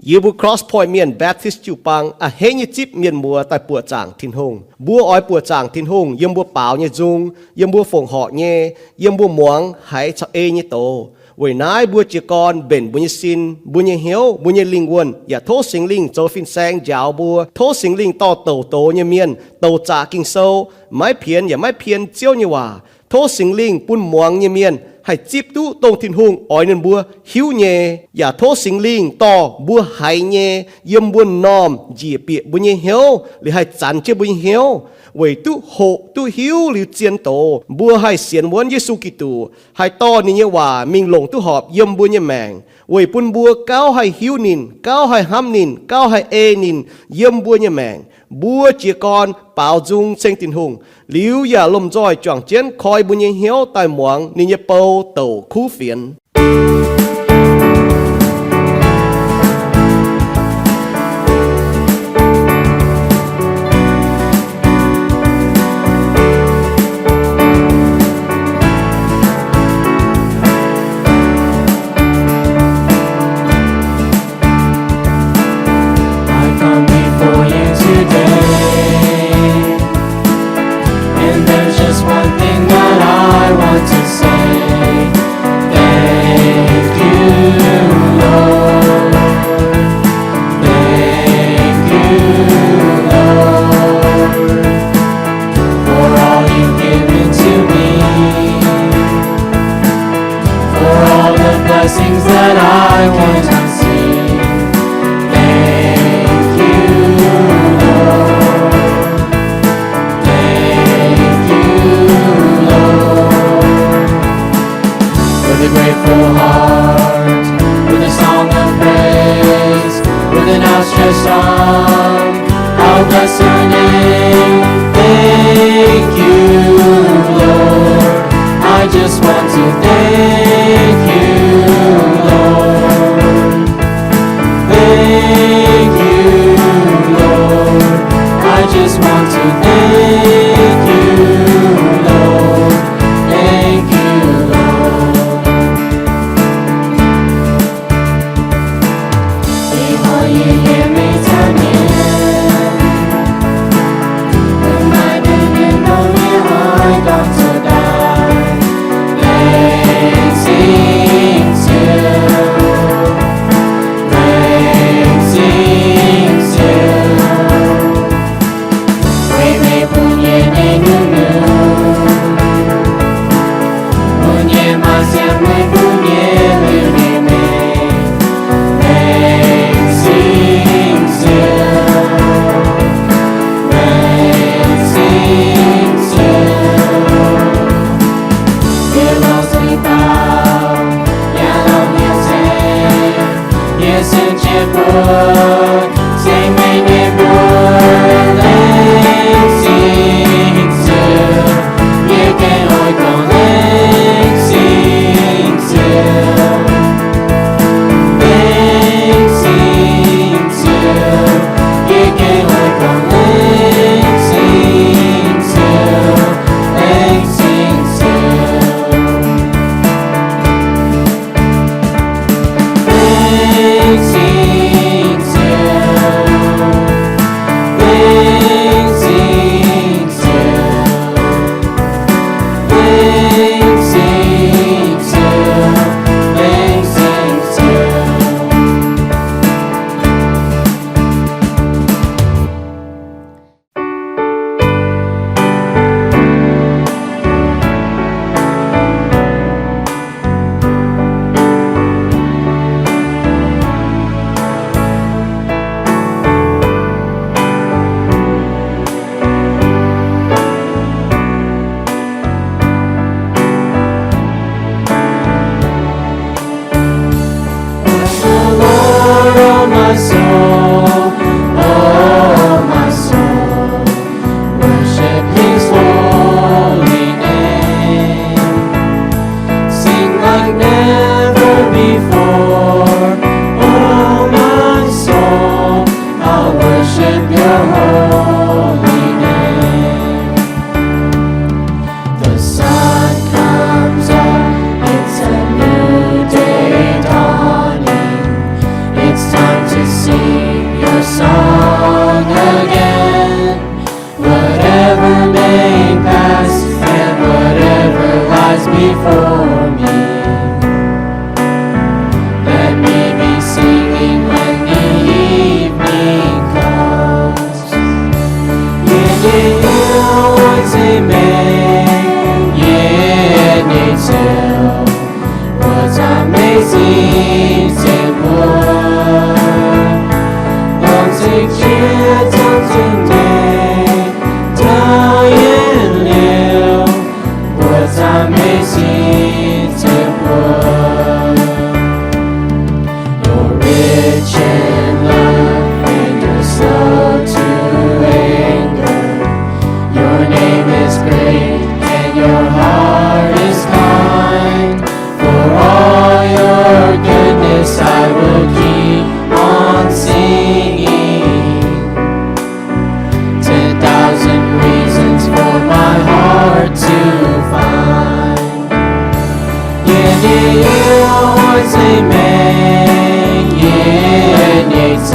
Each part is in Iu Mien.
Yie mbuo Cross Point Mienh Baptist jiu-baang a'hneiv nyei zipv mienh muoz daaih buoqc zaangc Tin-Hungh. Mbuo oix buoqc zaangc Tin-Hungh yiem mbuo baaux nyei nzung, yiem mbuo fongc horc nyei, yiem mbuo muangx haiz caux ei nyei doz. Weic naaiv mbuo jiez gorn mbenc mbuo nyei sin, mbuo nyei hnyouv, mbuo nyei lingh wuonh, yaac tov Singx Lingh zoux fin-saeng njaaux mbuo. Tov Singx Lingh dorh douc doz nyei mienh, douc zaqc Ging-Sou, maiv pienx yaac maiv pien Ziouv nyei waac. Tov Singx Lingh bun muangx nyei mienh haih zipv duqv dongh Tin-Hungh oix ninh mbuo hiuv nyei, yaac tov Singx Lingh dorh mbuo haiz nyei yiem mbuo m'normh njiec bieqc mbuo nyei hnyouv, liuz haih zanx jienv mbuo nyei hnyouv, weic duqv hoqc duqv hiuv liuz zien doz, mbuo haih sienx wuonv Yesu Giduc, haih dorh ninh nyei waac mingh longc duqv horpc yiem mbuo nyei maengc, weic bun mbuo gauh haih hiuv ninh, gauh haih hnamv ninh, gauh haih ei ninh yiem mbuo nyei maengc. Mbuo jiez gorn baaux nzung ceng Tin-Hungh, liuz yaac lomh nzoih juangc jienv koi mbuo nyei hnyouv daaih muangx ninh nyei bou douc kuv fienx. I come before you today, and there's just one thing that I want to say. Thank you, Lord. Thank you, Lord, for all you've given to me, for all the blessings that I cannot see. Thank you, Lord. Thank you, Lord. With a grateful heart, with a song of praise, with an outstretched arm, I'll bless your name. Thank you, Lord. I just want to thank you, Lord. Thank you, Lord. I just want to thank you, Lord. Thank you, Lord. song again. Whatever may pass and whatever lies before me, let me be singing when the evening comes. 願你與我最美，願你就 我讚美新天國，浪跡之中最美的源流，我讚美新天國。You're rich in love and you're slow to anger. Your name is great and your heart is kind. For all your goodness I will keep on singing. Ten thousand reasons for my heart to find. 愿你與我最美，願你就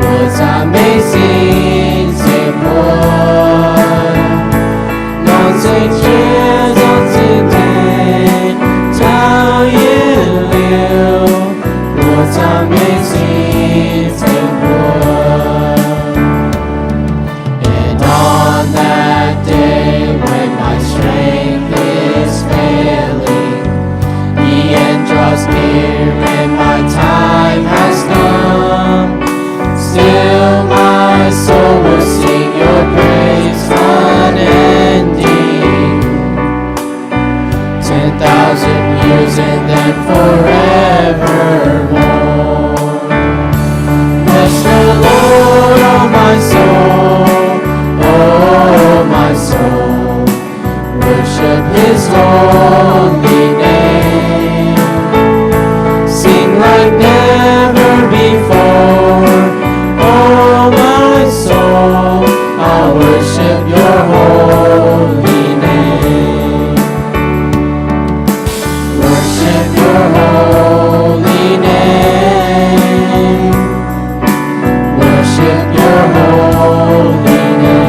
我讚美新天國，浪跡之中最美的源流，我讚美新天國。And on that day when my strength is failing, the end draws near and my time has come. Still my soul will sing your praise unending. Ten thousand years and then forevermore. Bless the Lord, oh my soul, oh my soul. Worship his holy name. Sing like never before. Oh, my soul, I'll worship your holy name. Worship your holy name. Worship your holy name.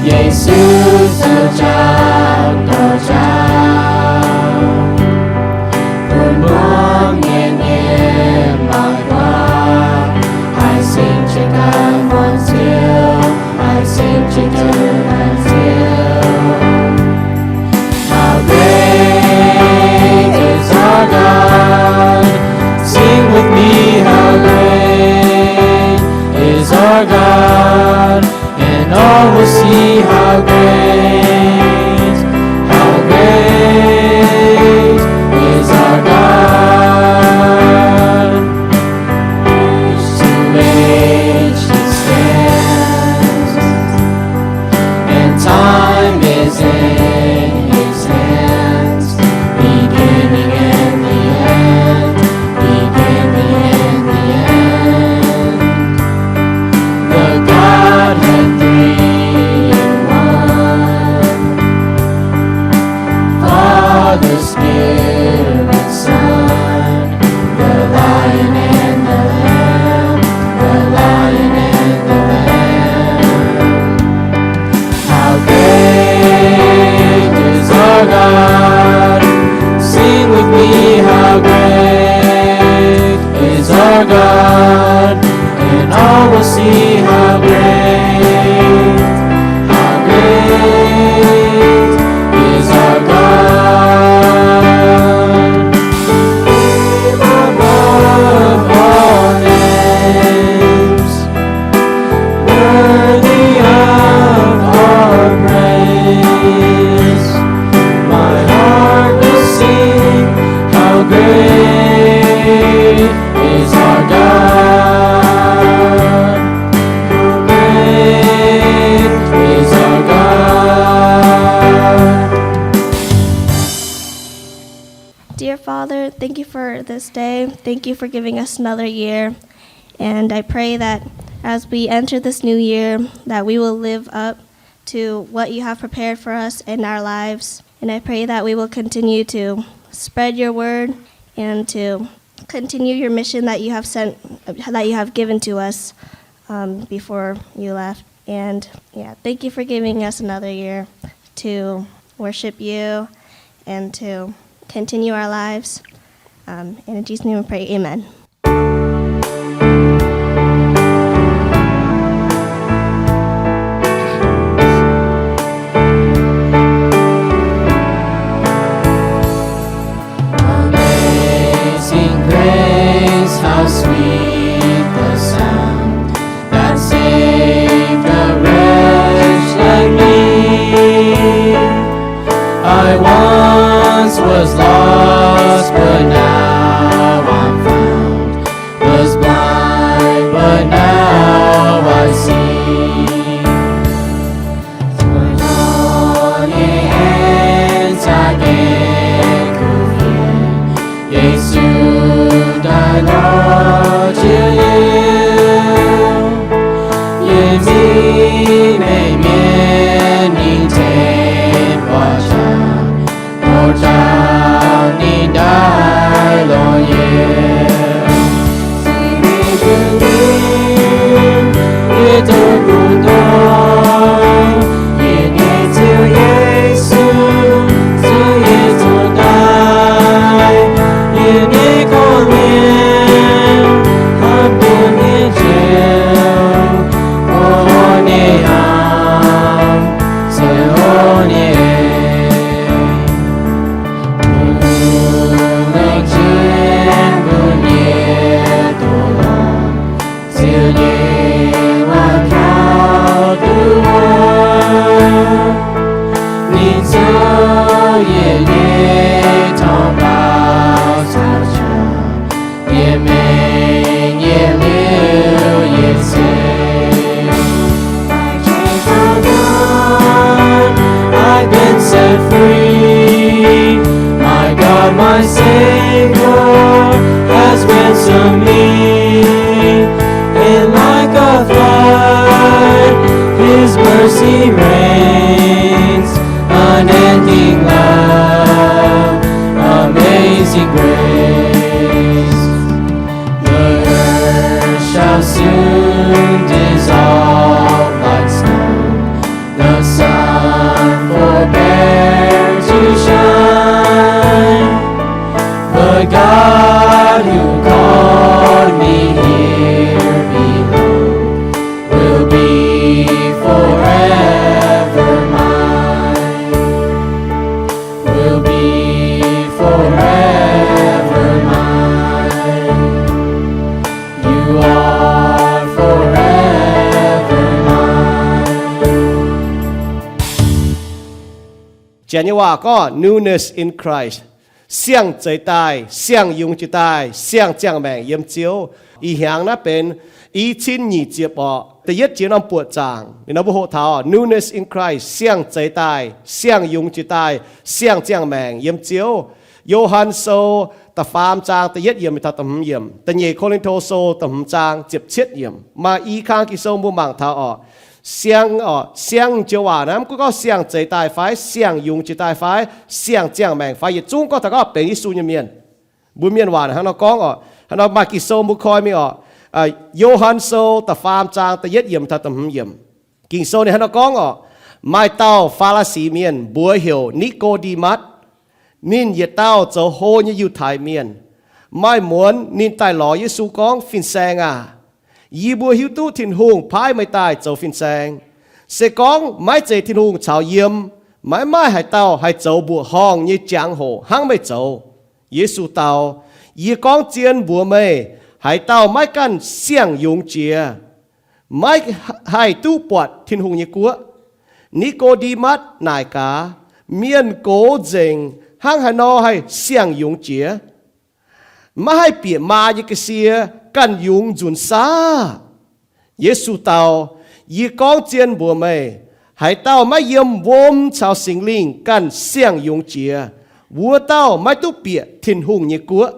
Yesu zoux jauv dorh jauv, bun mbuo mienh nyei mangc guaax, haih singx jiex daaih muonz ziouc, haih singx jiex daaih muonz ziouc. How great is our God. Sing with me, how great is our God. And all will see how great, how great is our God. Age to age he stands, and time is in his hands. Beginning and the end, beginning and the end. The Godhead three in one. Father, Spirit, Son, the Lion and the Lamb, the Lion and the Lamb. How great is our God. Sing with me, how great is our God. And all will see how great, how great is our God. Dear Father, thank you for this day. Thank you for giving us another year. And I pray that as we enter this new year, that we will live up to what you have prepared for us in our lives. And I pray that we will continue to spread your word and to continue your mission that you have sent, that you have given to us, um, before you left. And yeah, thank you for giving us another year to worship you and to continue our lives. Um, and in Jesus' name we pray, amen. Amazing grace, how sweet the sound that saved a wretch like me. I once was lost, but now I'm found, was blind, but now I see. Taux nor nyei aengx caaix gaengh kuv fienx, Yesu daaih lorz jiex liuz, yie mingh mengh mienh ninh tengx buatc jaax, buatc jaax ninh daaih lorz yie. Yie dongh mbuo ndorm, yie nyei Ziouv Yesu, Ziouv Yesu daaih, yie nyei gorngv-mienh, hnamv mbuo nyei Ziouv, mbuo nyei hnamv, Ziouv nyei. Mbuo lengc jien mbuo nyei doqc lorngh, Ziouv nyei waac kaux duqv wuov. Ninh zoux yie nyei tong-baaux caux jaax, yie mengh yie liuz yie ceix. I've been set free. My God, my Savior, has ransomed me. And like a flood, His mercy reigns. Unending love, amazing grace. The earth shall soon dissolve like snow. The sun forbear to shine. But God who called me here below will be forever mine. Will be forever mine. You are forever mine. Janx nyei waac gorngv newness in Christ. Siang-zeix daaih, siang-yungz jiex daaih, siang-ziangh maengc yiem Ziouv. Ih hnyangx naaiv benx i cin nyic ziepc orqc, da'yietv jiex norm buoqc zaangc. Ninh nor mbuo hoqc taux newness in Christ, siang-zeix daaih, siang-yungz jiex daaih, siang-ziangh maengc yiem Ziouv. Yo^han Sou da'faam zaang da'yietv yiemc taux da'hmz yiemc, da'nyeic Ko^lin^to Sou da'hmz zaang ziepc cietv yiemc. Maaih i kang Ging-Sou mbuo mangc taux orqc, siang orqc, siang joux waac naaiv mv gunv gorngv siang-zeix daaih fai siang-yungz jiex daaih fai siang-ziangh maengc fai yietc zungv gorngv taux gorngv benx Yesu nyei mienh. Mbuo mienh waac hnangv nor gorngv orqc, hnangv nor maaih Ging-Sou mbuo koi mingh orqc. Yo^han Sou da'faam zaang da'yietv yiemc taux da'hmz yiemc. Ging-Sou ninh hnangv nor gorngv orqc, maaih dauh Faa^laa^si mienh mbuox heuc Ni^ko^nde^matv. Ninh yietc dauh zoux hlo nyei Yiutai mienh. Maaih muonz ninh daaih lorz Yesu gorngv, Fin-Saeng aah! Yie mbuo hiuv duqv Tin-Hungh paaiv meih daaih zoux fin-saeng. Se gorngv maiv zeiz Tin-Hungh caux yiem, maiv maaih haaix dauh haih zoux mbuoqc horngh nyei jangx-hoc hnangv meih zoux. Yesu dau, Yie gorngv zien mbuox meih, haaix dauh maiv ganh siang-yungz jiex, maiv haih duqv buatc Tin-Hungh nyei guoqv. Ni^ko^nde^matv naaic gaax, Mienh gox nzengc hnangv haaix nor haih siang-yungz jiex? Maiv haih bieqc maa nyei ga'sie ganh yungz nzunc saav? Yesu dau, Yie gorngv zien mbuox meih, haaix dauh maiv yiem wuom caux Singx Lingh ganh siang-yungz jiex, wuov dauh maiv duqv bieqc Tin-Hungh nyei guoqv.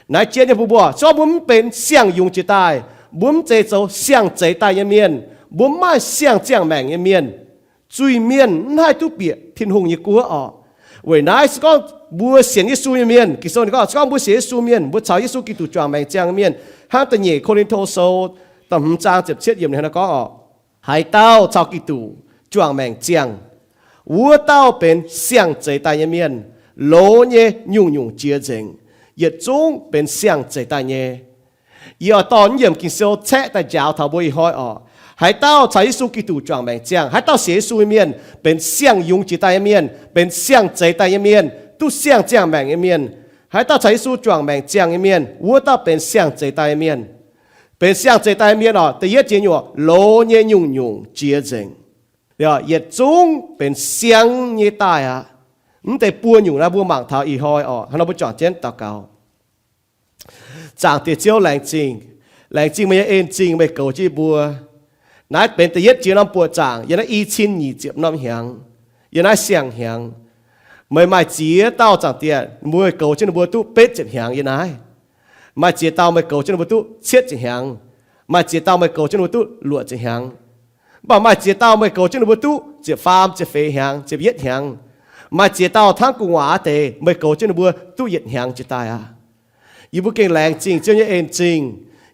Naaiv jien nyei mbuo, mbuo se gorngv mbuo mv benx siang-yungz jiex daaih, mbuo mv zeiz zoux siang-zeix daaih nyei mienh, mbuo mv maaih siang-ziangh maengc nyei mienh, zuiz-mienh mv haih duqv bieqc Tin-Hungh nyei guoqv orqc. Weic naaiv se gorngv mbuo sienx Yesu nyei mienh, Ging-Sou ninh gorngv se gorngv mbuo sienx Yesu mienh, mbuo caux Yesu Giduc juangc maengc ziangh nyei mienh, hnangv da'nyeic Ko^lin^to Sou da'hmz zaang ziepc cietv yiemc ninh hnangv naaiv gorngv orqc, haaix dauh caux Giduc juangc maengc ziangh, wuov dauh benx siang-zeix daaih nyei mienh, loz nyei nyungc-nyungc jiex nzengc, yietc zungv benx siang-zeix daaih nyei. Yie oix dorh naaiv yiemc Ging-Sou caeqv daaih njaaux taux mbuo ih hnoi orqc. Haaix dauh caux Yesu Giduc juangc maengc ziangh, haaix dauh sienx Yesu nyei mienh benx siang-yungz jiex daaih nyei mienh, benx siang-zeix daaih nyei mienh, duqv siang-ziangh maengc nyei mienh. Haaix dauh caux Yesu juangc maengc ziangh nyei mienh, wuov dauh benx siang-zeix daaih nyei mienh. Benx siang-zeix daaih nyei mienh orqc, da'yietv jiex nyungc, loz nyei nyungc-nyungc jiex nzengc. Yietc zungv benx siang nyei daaih aqv. Mv deix buo nyungc naaiv mbuo mangc taux ih hnoi orqc. Hnangv nor mbuo juangc jienv daux gaux. Zaangc Diex Ziouv, laengz zingh. Laengz zingh meih nyei en-zingh meih goux jienv yie mbuo. Naaiv benx da'yietv jiex norm buoqc zaangc yiem naaiv i cin nyic ziepc norm hnyangx, yiem naaiv siang-hnyangx. Meih maaih ziex dauh Zaangc Diex, mbuo meih goux jienv ninh mbuo duqv betv ziepc hnyangx yiem naaiv. Maaih ziex dauh meih goux jienv ninh mbuo duqv cietv ziepc hnyangx. Maaih ziex dauh meih goux jienv ninh mbuo duqv luoqc ziepc hnyangx. Mv baac maaih ziex dauh meih goux jienv ninh mbuo duqv ziepc faam, ziepc feix hnyangx, ziepc yietv hnyangx. Maaih ziex dauh hnangv gu'nguaaz deix meih goux jienv ninh mbuo duqv yietc hnyangx jiex daaih aqv. Yie mbuo gengh laengz zingh Ziouv nyei en-zingh.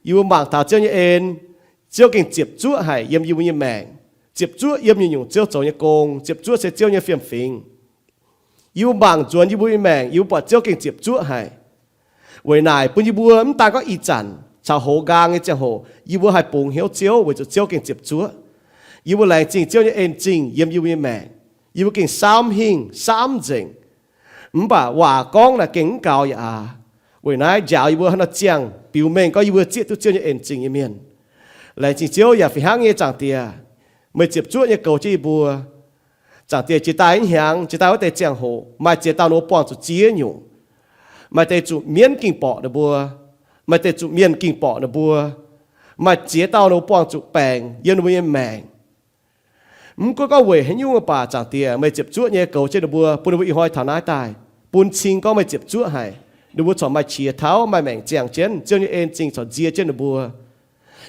Yie mbuo mangc taux Ziouv nyei en, Ziouv gengh ziepc zuoqv haic yiem yie mbuo nyei maengc, ziepc zuoqv yiem nyungc-nyungc Ziouv zoux nyei gong, ziepc zuoqv se Ziouv nyei fiem-fingx. Yie mbuo mangc nzuonx yie mbuo nyei maengc, yie mbuo buatc Ziouv gengh ziepc zuoqv haic. Weic naaic bun yie mbuo mv daan gorngv ih zanc caux hoz nqaang nyei ziangh hoc yie mbuo haih bungx hnyouv Ziouv weic zuqc Ziouv gengh ziepc zuoqv. Yie mbuo laengz zingh Ziouv nyei en-zingh yiem yie mbuo nyei maengc. Yie mbuo gengh saamv hingh saamv nzengc. Mv baac waac gorngv naaic gengh mv gaux yaac aax. Weic naaiv njaaux yie mbuo hnangv nor ziangh biux mengh gorngv yie mbuo zieqv duqv Ziouv nyei en-zingh nyei mienh. Laengz zingh Ziouv yaac fih hnangv nyei Zaangc Diex, meih ziepc zuoqv nyei goux jienv yie mbuo. Zaangc Diex, jiex daaih ih hnyangx, jiex daaih wuov deix ziangh hoc maaih ziex dauh ninh mbuo buangh zuqc ziex nyungc. Maaih deix zuqc mienv gengh borqc ninh mbuo. Maaih deix zuqc mienh gengh borqc ninh mbuo. Maaih ziex dauh ninh mbuo buangh zuqc baengc yiem ninh mbuo nyei maengc. Mv gunv gorngv weic haaix nyungc mv baac Zaangc Diex, meih ziepc zuoqv nyei goux jienv ninh mbuo, bun ninh mbuo ih hnoi taux naaiv daaih bun cing gorngv meih ziepc zuoqv haic. Ninh mbuo corc maaih qiex tauv, maaih maengc ziangh jienv, Ziouv nyei en-zingh corc nzie jienv ninh mbuo.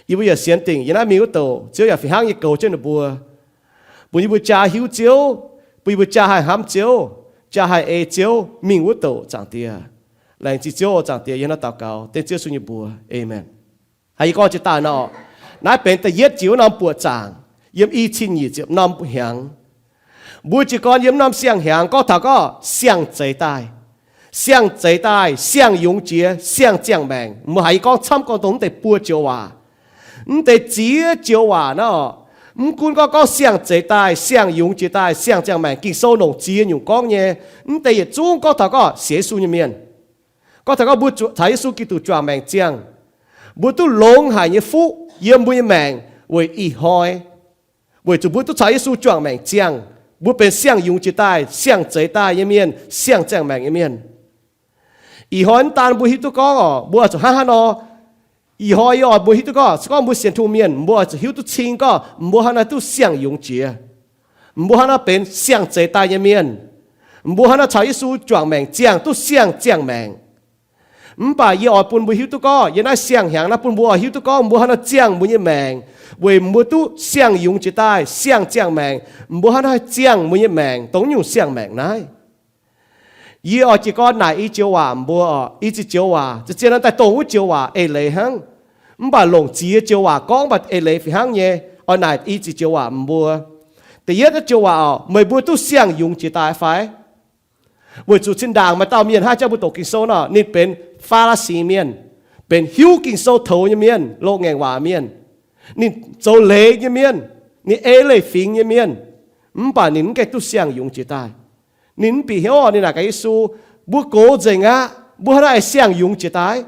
Yie mbuo yaac sienx dingc yiem naaiv mingh wuov douc Ziouv yaac fih hnangv nyei goux jienv ninh mbuo, bun yie mbuo jaa hiuv Ziouv, bun yie mbuo jaa haih hnamv Ziouv, jaa haih ei Ziouv mingh wuov douc Zaangc Diex. Laengz zingh Ziouv oc. Zaangc Diex, yie hnangv daux gaux dengv Ziouv Yesu nyei mbuox, aamen. Haiz yie gorngv jiex daaih nor, naaiv benx da'yietv jiex wuov norm buoqc zaangc yiem i cin nyic ziepc norm hnyangx. Mbuo jiez gorn yiem norm siang-hnyangx gorngv taux gorngv siang-zeix daaih. Siang-zeix daaih, siang-yungz jiex, siang-ziangh maengc. Mbuo haiz yie gorngv camv gorngv dongh mv deix buo joux waac, mv deix ziex joux waac naaiv oc. Mv gunv gorngv gorngv siang-zeix daaih, siang-yungz jiex daaih, siang-ziangh maengc, Ging-Sou longc ziex nyungc gorngv nyei. Mv deix yietc zungv gorngv taux gorngv sienx Yesu nyei mienh, gorngv taux gorngv mbuo zuqc caux Yesu Giduc juangc maengc ziangh, mbuo duqv longx haic nyei fuqv yiem mbuo nyei maengc weic ih hnoi, weic zuqc mbuo duqv caux Yesu juangc maengc ziangh, mbuo benx siang-yungz jiex daaih, siang-zeix daaih nyei mienh, siang-ziangh maengc nyei mienh. Ih hnoi mv daan mbuo hiuv duqv gorngv oc, mbuo oix zuqc hnangv haaix nor. Ih hnoi yie oix mbuo hiuv duqv gorngv se gorngv mbuo sienx Tin-Hungh mienh, mbuo oix zuqc hiuv duqv cing gorngv mbuo hnangv naaiv duqv siang-yungz jiex, mbuo hnangv naaiv benx siang-zeix daaih nyei mienh, mbuo hnangv naaiv caux Yesu juangc maengc ziangh duqv siang-ziangh maengc. Mv baac yie oix bun mbuo hiuv duqv gorngv yiem naaiv siang-hnyangx naaiv bun mbuo oix hiuv duqv gorngv mbuo hnangv naaiv ziangh mbuo nyei maengc, weic mbuo duqv siang-yungz jiex daaih, siang-ziangh maengc, mbuo hnangv naaiv ziangh mbuo nyei maengc dongh nyungc siang-maengc naaiv. Yie oix jiez gorn naaic i joux waac mbuo oc, i ziex joux waac, zien-zien nor daaih dongh wuov joux waac eix leiz hnangv. Mv baac longc ziex joux waac gorngv mv baac eix leiz fih hnangv nyei. Oix naaic i ziex joux waac mbuo. Da'yietv joux waac oc, meih mbuo duqv siang-yungz jiex daaih fai? Weic zuqc zinh ndaangc maaih dauh mienh hnangv jang mbuo doqc Ging-Sou nor, ninh benx Faa^li^si mienh, benx hiuv Ging-Sou toux nyei mienh, loz-ngaengc waac mienh. Ninh zoux leiz nyei mienh, ninh ei leiz-fingx nyei mienh, mv baac ninh mv gaengh duqv siang-yungz jiex daaih. Ninh mv bieqc hnyouv, ninh naaic gaax Yesu, mbuo gox nzengc aqv, mbuo hnangv naaiv siang-yungz jiex daaih.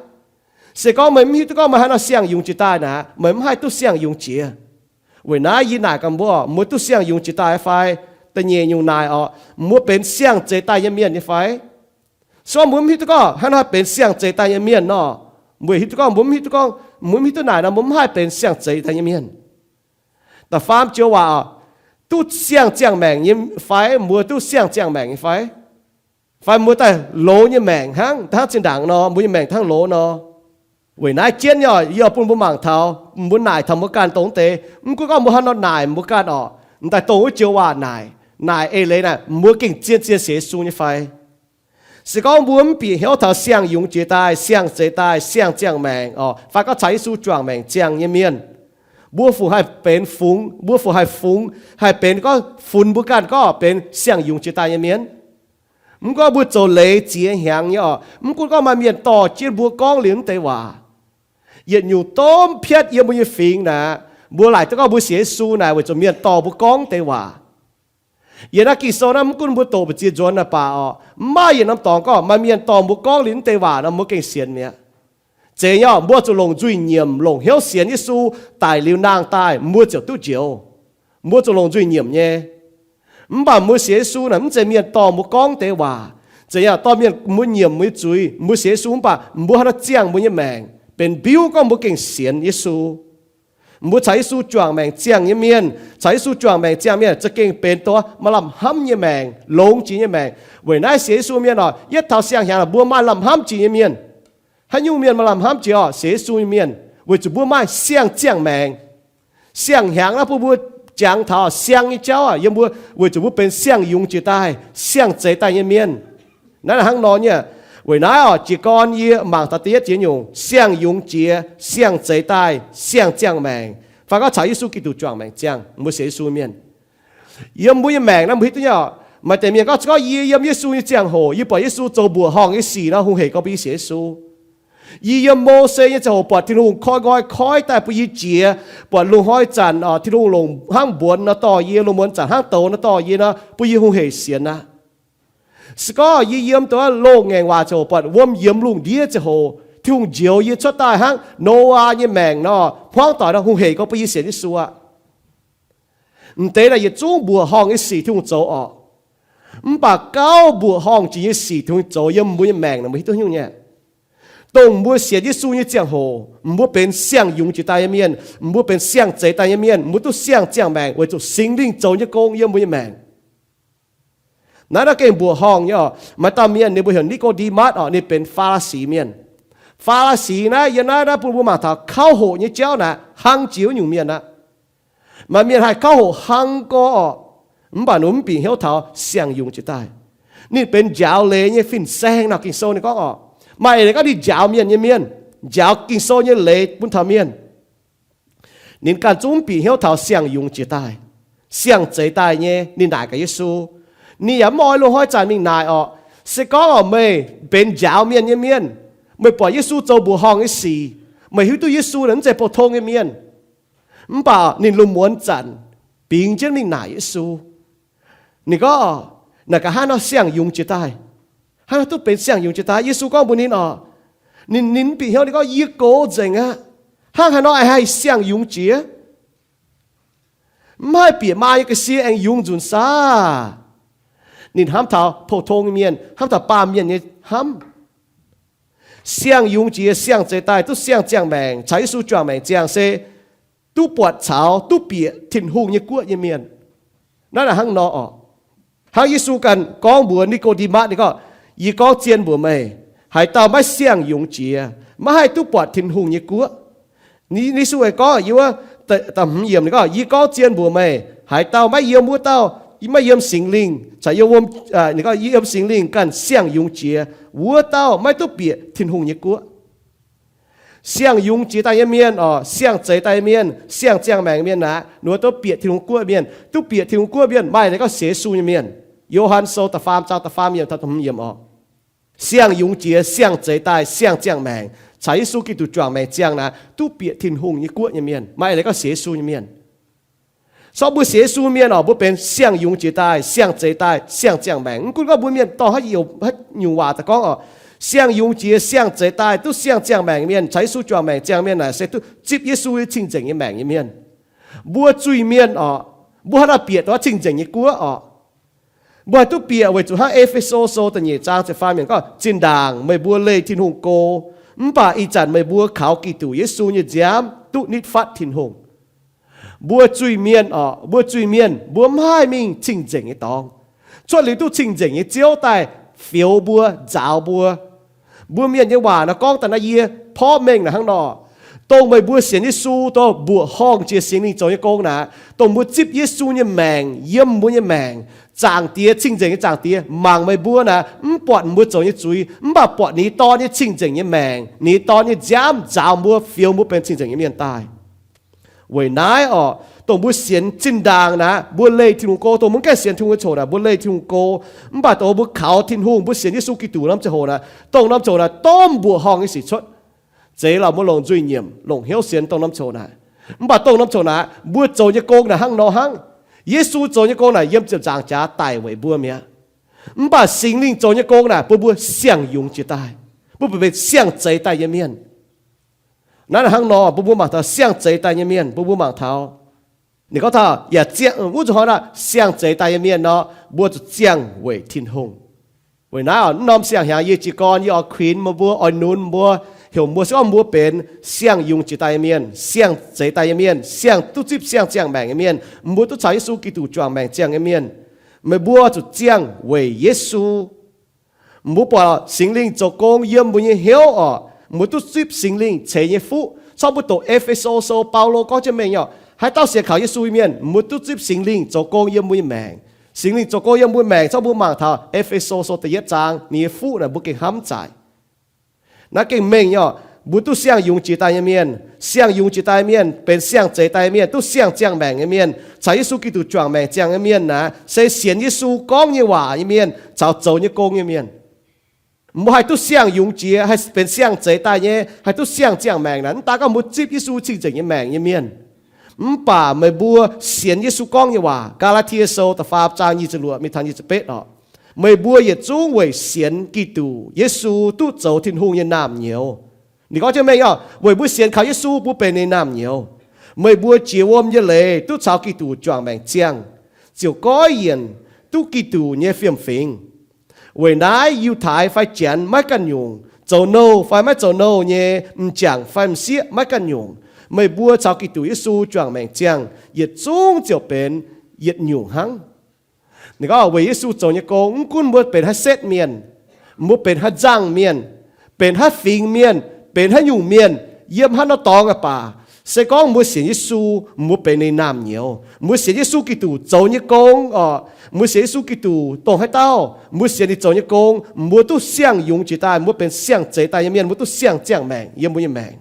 Se gorngv meih mv hiuv duqv gorngv meih hnangv naaiv siang-yungz jiex daaih naaic, meih mv haih duqv siang-yungz jiex. Weic naaiv yie naaic gaax mbuo, mbuo duqv siang-yungz jiex daaih fai? Da'nyeic nyungc naaic oc, mbuo benx siang-zeix daaih nyei mienh nyei fai? Se gorngv mbuo mv hiuv duqv gorngv hnangv naaiv benx siang-zeix daaih nyei mienh nor, mbuo hiuv duqv gorngv, mbuo mv hiuv duqv gorngv, mbuo mv hiuv duqv naaic nor, mbuo mv haih benx siang-zeix daaih nyei mienh. Da'faam joux waac oc, duqv siang-ziangh maengc nyei fai? Mbuo duqv siang-ziangh maengc nyei fai? Fai mbuo daaih loz nyei maengc hnangv, hnangv zinh ndaangc nor, mbuo nyei maengc hnangv loz nor. Weic naaiv jienv nyei oc, yie oix bun mbuo mangc taux, mbuo naaic taux mbuo ganh dongh deix, mv gunv gorngv mbuo haaix nor naaic mbuo ganh oc, m'daaih dongh wuov joux waac naaic, naaic eix leiz naaic mbuo gengh zien-zien sienx Yesu nyei fai. Se gorngv mbuo mv bieqc hnyouv taux siang-yungz jiex daaih, siang-zeix daaih, siang-ziangh maengc oc, fai gorngv caux Yesu juangc maengc ziangh nyei mienh, mbuo fungc haih benx fungx, mbuo fungc haih fungx, haih benx gorngv funx mbuo ganh gorngv benx siang-yungz jiex daaih nyei mienh. Mv gunv mbuo zoux leiz ziex hnyangx nyei oc, mv gunv gorngv maaih mienh dorh jienv mbuo gorngv liuz mv deix waac, yietc nyungc domh piatv yiem mbuo nyei fingx naaic, mbuo laaic duqv gorngv mbuo sienx Yesu naaic weic zuqc mienh dorh mbuo gorngv deix waac. Yiem naaiv Ging-Sou naaiv mv gunv mbuo doqc mbu'ziex nzuonx naaic baac oc, mv maaih yietc norm dorngx gorngv maaih mienh dorh mbuo gorngv liuz mv deix waac nor mbuo gengh sienx mi'aqv. Zeiz nyei oc, mbuo zuqc longc nzuih nyiemc, longc hnyouv sienx Yesu daic liuz nangh daaih mbuo ziouc duqv njoux. Mbuo zuqc longc nzuih nyiemc nyei. Mv baac mbuo sienx Yesu naaic mv zeiz mienh dorh mbuo gorngv deix waac. Zeiz nyei oc, dorh mienh mbuo nyiemc mbuo nyei zuiz, mbuo sienx Yesu mv baac mbuo haaix nor ziangh mbuo nyei maengc benx mbiuv gorngv mbuo gengh sienx Yesu. Mbuo caux Yesu juangc maengc ziangh nyei mienh, caux Yesu juangc maengc ziangh mienh za'gengh benx dongh maaih lamh hnamv nyei maengc, longx jiex nyei maengc. Weic naaiv sienx Yesu mienh oc, yietv taux siang-hnyangx mbuo maaih lamh hnamv jiex nyei mienh. Haaix nyungc mienh maaih lamh hnamv jiex oc? Sienx Yesu nyei mienh, weic zuqc mbuo maaih siang-ziangh maengc. Siang-hnyangx naaiv bun mbuo jangx taux siang nyei jauv aac, yiem mbuo weic zuqc mbuo benx siang-yungz jiex daaih, siang-zeix daaih nyei mienh. Naaiv hnangv nor nyei. Weic naaiv oc, jiez gorn yie mangc taux da'yietv jiex nyungc, siang-yungz jiex, siang-zeix daaih, siang-ziangh maengc, fai gorngv caux Yesu Giduc juangc maengc ziangh, mbuo sienx Yesu mienh. Yiem mbuo nyei maengc naaiv mbuo hiuv duqv nyei oc, maaih deix mienh gorngv, gorngv yie yiem Yesu nyei ziangh hoc, yie buatc Yesu zoux mbuoqc horngh nyei sic nor, hungh hec gorngv bun yie sienx Yesu. Yie yiem Mose nyei ziangh hoc buatc Tin-Hungh koi nqoi koiv daaih bun yie jiex, buatc lungh hnoi zanc Tin-Hungh longc hnangv mbuonx nor dorh yie, lungh muonz zanc hnangv douz nor dorh yie nor, bun yie hungh hec sienx aqv. Se gorngv yie yiem dongh loz-ngaengc waac ziangh hoc buatc wuom yiemx lungh ndiev ziangh hoc, Tin-Hungh njoux yie cuotv daaih hnangv Noyaa nyei maengc nor, hmuangv doic nor, hungh hec gorngv bun yie sienx Yesu aqv. M'deix naaic yietc zungv mbuoqc horngh nyei sic Tin-Hungh zoux orqc. Mv baac gauh mbuoqc horngh jiex nyei sic Tin-Hungh zoux yiem mbuo nyei maengc naaic, mbuo hiuv duqv nyungc nyei. Dongh mbuo sienx Yesu nyei ziangh hoc, mbuo benx siang-yungz jiex daaih nyei mienh, mbuo benx siang-zeix daaih nyei mienh, mbuo duqv siang-ziangh maengc weic zuqc Singx Lingh zoux nyei gong yiem mbuo nyei maengc. Naaiv naaiv gengh mbuoqc horngh nyei oc. Maaih dauh mienh ninh mbuo heuc Ni^ko^nde^matv orqc, ninh benx Faa^li^si mienh. Faa^li^si naaiv, yiem naaiv naaiv bun mbuo mangc taux kauv hoqc nyei jauv naaic, hnangv jiex wuov nyungc mienh aqv. Maaih mienh haih kauv hoqc hnangv gorx orqc, mv baac ninh mv bieqc hnyouv taux siang-yungz jiex daaih. Ninh benx njaaux leiz nyei fin-saeng nor, Ging-Sou ninh gorngv orqc. Maaih eix leiz gorngv ninh njaaux mienh nyei mienh, njaaux Ging-Sou nyei leiz bun taux mienh. Ninh ganh zungv mv bieqc hnyouv taux siang-yungz jiex daaih, siang-zeix daaih nyei. Ninh naaic gaax Yesu. Ninh yaac mv oix lungh hnoi zanc mingh naaic orqc. Se gorngv orqc meih benx njaaux mienh nyei mienh, meih buatc Yesu zoux mbuoqc horngh nyei sic, meih hiuv duqv Yesu naaic mv zeiz pou-tong nyei mienh. Mv baac ninh lungh muonz zanc bingx jienv mingh naaic Yesu. Ninh gorngv, naaic gaax hnangv nor siang-yungz jiex daaih, hnangv nor duqv benx siang-yungz jiex daaih. Yesu gorngv mbuox ninh orqc, ninh, ninh mv bieqc hnyouv, ninh gorngv, yie gox nzengc aqv. Hnangv haaix nor haih siang-yungz jiex? Mv haih bieqc maa nyei ga'sie aengx yungz nzunc saah? Ninh hnamv taux pou-tong nyei mienh, hnamv taux baamh mienh nyei hnamv. Siang-yungz jiex, siang-zeix daaih, duqv siang-ziangh maengc, caux Yesu juangc maengc ziangh se duqv buatc caux duqv bieqc Tin-Hungh nyei guoqv nyei mienh. Naaiv naaic hnangv nor orqc. Hnangv Yesu ganh gorngv mbuox Ni^ko^nde^matv, ninh gorngv, yie gorngv zien mbuox meih, haaix dauh maiv siang-yungz jiex, maiv haih duqv buatc Tin-Hungh nyei guoqv. Ni, Yesu aengx gorngv, yie wuov, da'hmz yiemc ninh gorngv, yie gorngv zien mbuox meih, haaix dauh maiv yiem wuov dauh, maiv yiem Singx Lingh caux yiem wuom, ninh gorngv, yiem Singx Lingh ganh siang-yungz jiex, wuov dauh maiv duqv bieqc Tin-Hungh nyei guoqv. Siang-yungz jiex daaih nyei mienh orqc, siang-zeix daaih nyei mienh, siang-ziangh maengc mienh naaic, ninh mbuo duqv bieqc Tin-Hungh guoqv mienh. Duqv bieqc Tin-Hungh guoqv mienh maaih leiz gorngv sienx Yesu nyei mienh. Yo^han Sou da'faam zaang da'faam yiemc taux da'hmz yiemc orqc. Siang-yungz jiex, siang-zeix daaih, siang-ziangh maengc, caux Yesu Giduc juangc maengc ziangh naaic, duqv bieqc Tin-Hungh nyei guoqv nyei mienh, maaih leiz gorngv sienx Yesu nyei mienh. Sortv mbuo sienx Yesu mienh orqc, mbuo benx siang-yungz jiex daaih, siang-zeix daaih, siang-ziangh maengc. Mv gunv gorngv mbuo mienh dorh haaix nyungc waac daaih gorngv orqc, siang-yungz jiex, siang-zeix daaih, duqv siang-ziangh maengc mienh, caux Yesu juangc maengc ziangh mienh naaic se duqv zipv Yesu nyei cing-nzengc nyei maengc nyei mienh. Mbuo zuiz-mienh orqc, mbuo haaix dauh bieqc dongh cing-nzengc nyei guoqv orqc? Mbuo haih duqv bieqc weic zuqc hnangv E^fe^so Sou da'nyeic zaang ziepc faam yiemc gorngv, zinh ndaangc meih mbuo leih Tin-Hungh go, mv baac ih zanc meih mbuo kaux Giduc Yesu nyei nziaamv duqv nitv fatv Tin-Hungh. Mbuo zuiz-mienh orqc, mbuo zuiz-mienh mbuo mv haih mingh cing-nzengc nyei dorngx. Cuotv liuz duqv cing-nzengc nyei Ziouv daaih, fioux mbuo, nzaaux mbuo. Mbuo mienh nyei waac naaiv gorngv daaih naaiv, yie porv mengh naaic hnangv nor, dongh meih mbuo sienx Yesu, dongh mbuoqc horngh jiex Singx Lingh zoux nyei gong naaic, dongh mbuo zipv Yesu nyei maengc yiem mbuo nyei maengc, Zaangc Diex, cing-nzengc nyei Zaangc Diex mangc meih mbuo naaic, mv buatc mbuo zoux nyei zuiz, mv baac buatc ninh nyei Dorn nyei cing-nzengc nyei maengc, ninh nyei Dorn nyei nziaamv nzaaux mbuo, fioux mbuo benx cing-nzengc nyei mienh daaih. Weic naaiv orqc, dongh mbuo sienx zinh ndaangc naaic, mbuo leih Tin-Hungh go. Dongh mbuo mv gaengh sienx Tin-Hungh nyei coc naaic, mbuo leih Tin-Hungh go. Mv baac dongh mbuo kaux Tin-Hungh, mbuo sienx Yesu Giduc norm ziangh hoc naaic, dongh norm coc naaic domh mbuoqc horngh nyei sic cuotv. Zeiz lorqc, mbuo longc nzuih nyiemc, longc hnyouv sienx dongh norm coc naaic. Mv baac dongh norm coc naaic, mbuo zoux nyei gong naaic hnangv nor hnangv. Yesu zoux nyei gong naaic yiem ziepc nzaangc jaax daic weic mbuo mi'aqv. Mv baac Singx Lingh zoux nyei gong naaic bun mbuo siang-yungz jiez daaih, bun mbuo benx siang-zeix daaih nyei mienh. Naaiv hnangv nor, bun mbuo mangc taux siang-zeix daaih nyei mienh, bun mbuo mangc taux. Ninh gorngv taux yaac ziangh, wuov zuqc hnoi naaic, siang-zeix daaih nyei mienh nor, mbuo zuqc ziangh weic Tin-Hungh. Weic naaiv, mv norm siang-hnyangx yie jiez gorn, yie oix kuinx meih mbuo, oix nunz mbuo, heuc mbuo, se gorngv mbuo benx siang-yungz jiez daaih nyei mienh, siang-zeix daaih nyei mienh, siang duqv zipv siang-ziangh maengc nyei mienh, mbuo duqv caux Yesu Giduc juangc maengc ziangh nyei mienh, meih mbuo zuqc ziangh weic Yesu. Mbuo buatc Singx Lingh zoux gong yiem mbuo nyei hnyouv orqc, mbuo duqv zipv Singx Lingh ceix nyei fuqv. Corc mbuo doqc E^fe^so Sou, Baulo gorngv jienv mengh orqc, haaix dauh sienx kaux Yesu nyei mienh, mbuo duqv zipv Singx Lingh zoux gong yiem mbuo nyei maengc. Singx Lingh zoux gong yiem mbuo maengc, corc mbuo mangc taux E^fe^so Sou da'yietv zaang, ninh nyei fuqv naaic mbuo gengh hnamv zaic. Naaiv gengh mengh nyei orqc, mbuo duqv siang-yungz jiez daaih nyei mienh. Siang-yungz jiez daaih mienh benx siang-zeix daaih mienh, duqv siang-ziangh maengc nyei mienh, caux Yesu Giduc juangc maengc ziangh nyei mienh naaic, se sienx Yesu gorngv nyei waac nyei mienh caux zoux nyei gong nyei mienh. Mbuo haih duqv siang-yungz jiez, haih benx siang-zeix daaih nyei, haih duqv siang-ziangh maengc naaic, mv daaih gorngv mbuo zipv Yesu cing-nzengc nyei maengc nyei mienh. Mv baac meih mbuo sienx Yesu gorngv nyei waac, Gaa^laa^tie Sou da'faam zaang nyic ziepc luoqc mingh taux nyic ziepc betv orqc, meih mbuo yietc zungv weic sienx Giduc Yesu duqv zoux Tin-Hungh nyei naamh nyouz. Ninh gorngv jienv mengh orqc, weic mbuo sienx kaux Yesu, mbuo benx ninh naamh nyouz. Meih mbuo jiex wuom nyei leiz duqv caux Giduc juangc maengc ziangh, ziouc goiv yienc duqv Giduc nyei fiem-fingx. Weic naaiv Yiutai fai Janx maiv ganh nyungc, zoux nouh fai maiv zoux nouh nyei, m'jangc fai m'sieqv maiv ganh nyungc, meih mbuo caux Giduc Yesu juangc maengc ziangh, yietc zungv ziouc benx yietc nyungc hnangv. Ninh gorngv weic Yesu zoux nyei gong, mv gunv mbuo benx haaix setv mienh, mbuo benx haaix nzangh mienh, benx haaix fingx mienh, benx haaix nyungc mienh, yiem haaix norm dorngx aqv baac, se gorngv mbuo sienx Yesu, mbuo benx ninh naamh nyouz. Mbuo sienx Yesu Giduc zoux nyei gong orqc, mbuo sienx Yesu Giduc dongh haaix dauh, mbuo sienx ninh zoux nyei gong, mbuo duqv siang-yungz jiez daaih, mbuo benx siang-zeix daaih nyei mienh, mbuo duqv siang-ziangh maengc yiem mbuo nyei maengc.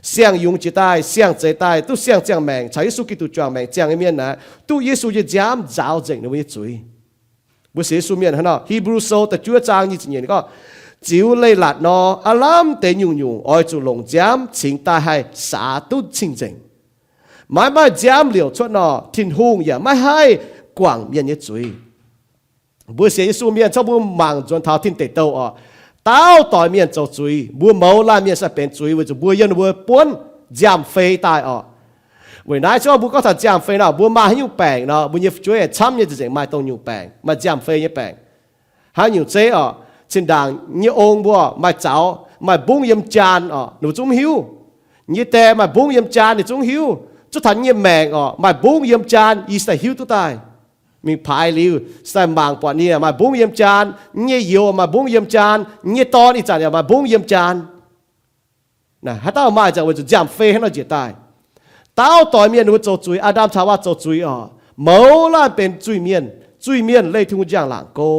Siang-yungz jiez daaih, siang-zeix daaih, duqv siang-ziangh maengc, caux Yesu Giduc juangc maengc ziangh nyei mienh naaic, duqv Yesu nyei nziaamv nzaaux nzengc ninh mbuo nyei zuiz. Mbuo sienx Yesu mienh hnangv nor, Hipv^lu Sou da'juov zaang nyic ziepc nyeic gorngv, ziux leiz-latc nor, aav lamh deix nyungc-nyungc oix zuqc longc nziaamv cingx daaih haih saax duqv cing-nzengc. Maiv maaih nziaamv liouc cuotv nor, Tin-Hungh yaac maiv haih guangc mienh nyei zuiz. Mbuo sienx Yesu mienh, corc mbuo mangc nzuonx taux Tin Deic Douh orqc, dauh doix mienh zoux zuiz, mbuo mouz laanh mienh sai benx zuiz weic zuqc mbuo yiem ninh mbuo buonv nziaamv-fei daaih orqc. Weic naaiv, corc mbuo gorngv taux nziaamv-fei nor, mbuo maaih haaix nyungc baengc nor, mbuo nyei fu'jueiv camv nyei za'gengh maaih dongh nyungc baengc, maaih nziaamv-fei nyei baengc. Haaix nyungc zeiv orqc, zinh ndaangc nyei ong mbuo maaih zaux, maaih mbungv yiem jaan orqc, ninh mbuo zungv mv hiuv. Nyei die maaih mbungv yiem jaan, ninh zungv mv hiuv. Zuov taux nyei maengc orqc, maaih mbungv yiem jaan, yie sai hiuv duqv daaih. Mingh paaix liuz, sai mangc buatc ninh maaih mbungv yiem jaan, nyei youz maaih mbungv yiem jaan, nyei dorn ih zanc yaac maaih mbungv yiem jaan. Haaix dauh maaih za'gengh weic zuqc nziaamv-fei hnangv nor njiec daaih. Dauh doix mienh ninh mbuo zoux zuiz, Aa^ndam caux Haawaa zoux zuiz orqc, mouz laanh benx zuiz-mienh. Zuiz-mienh leih Tin-Hungh njang-laangc go.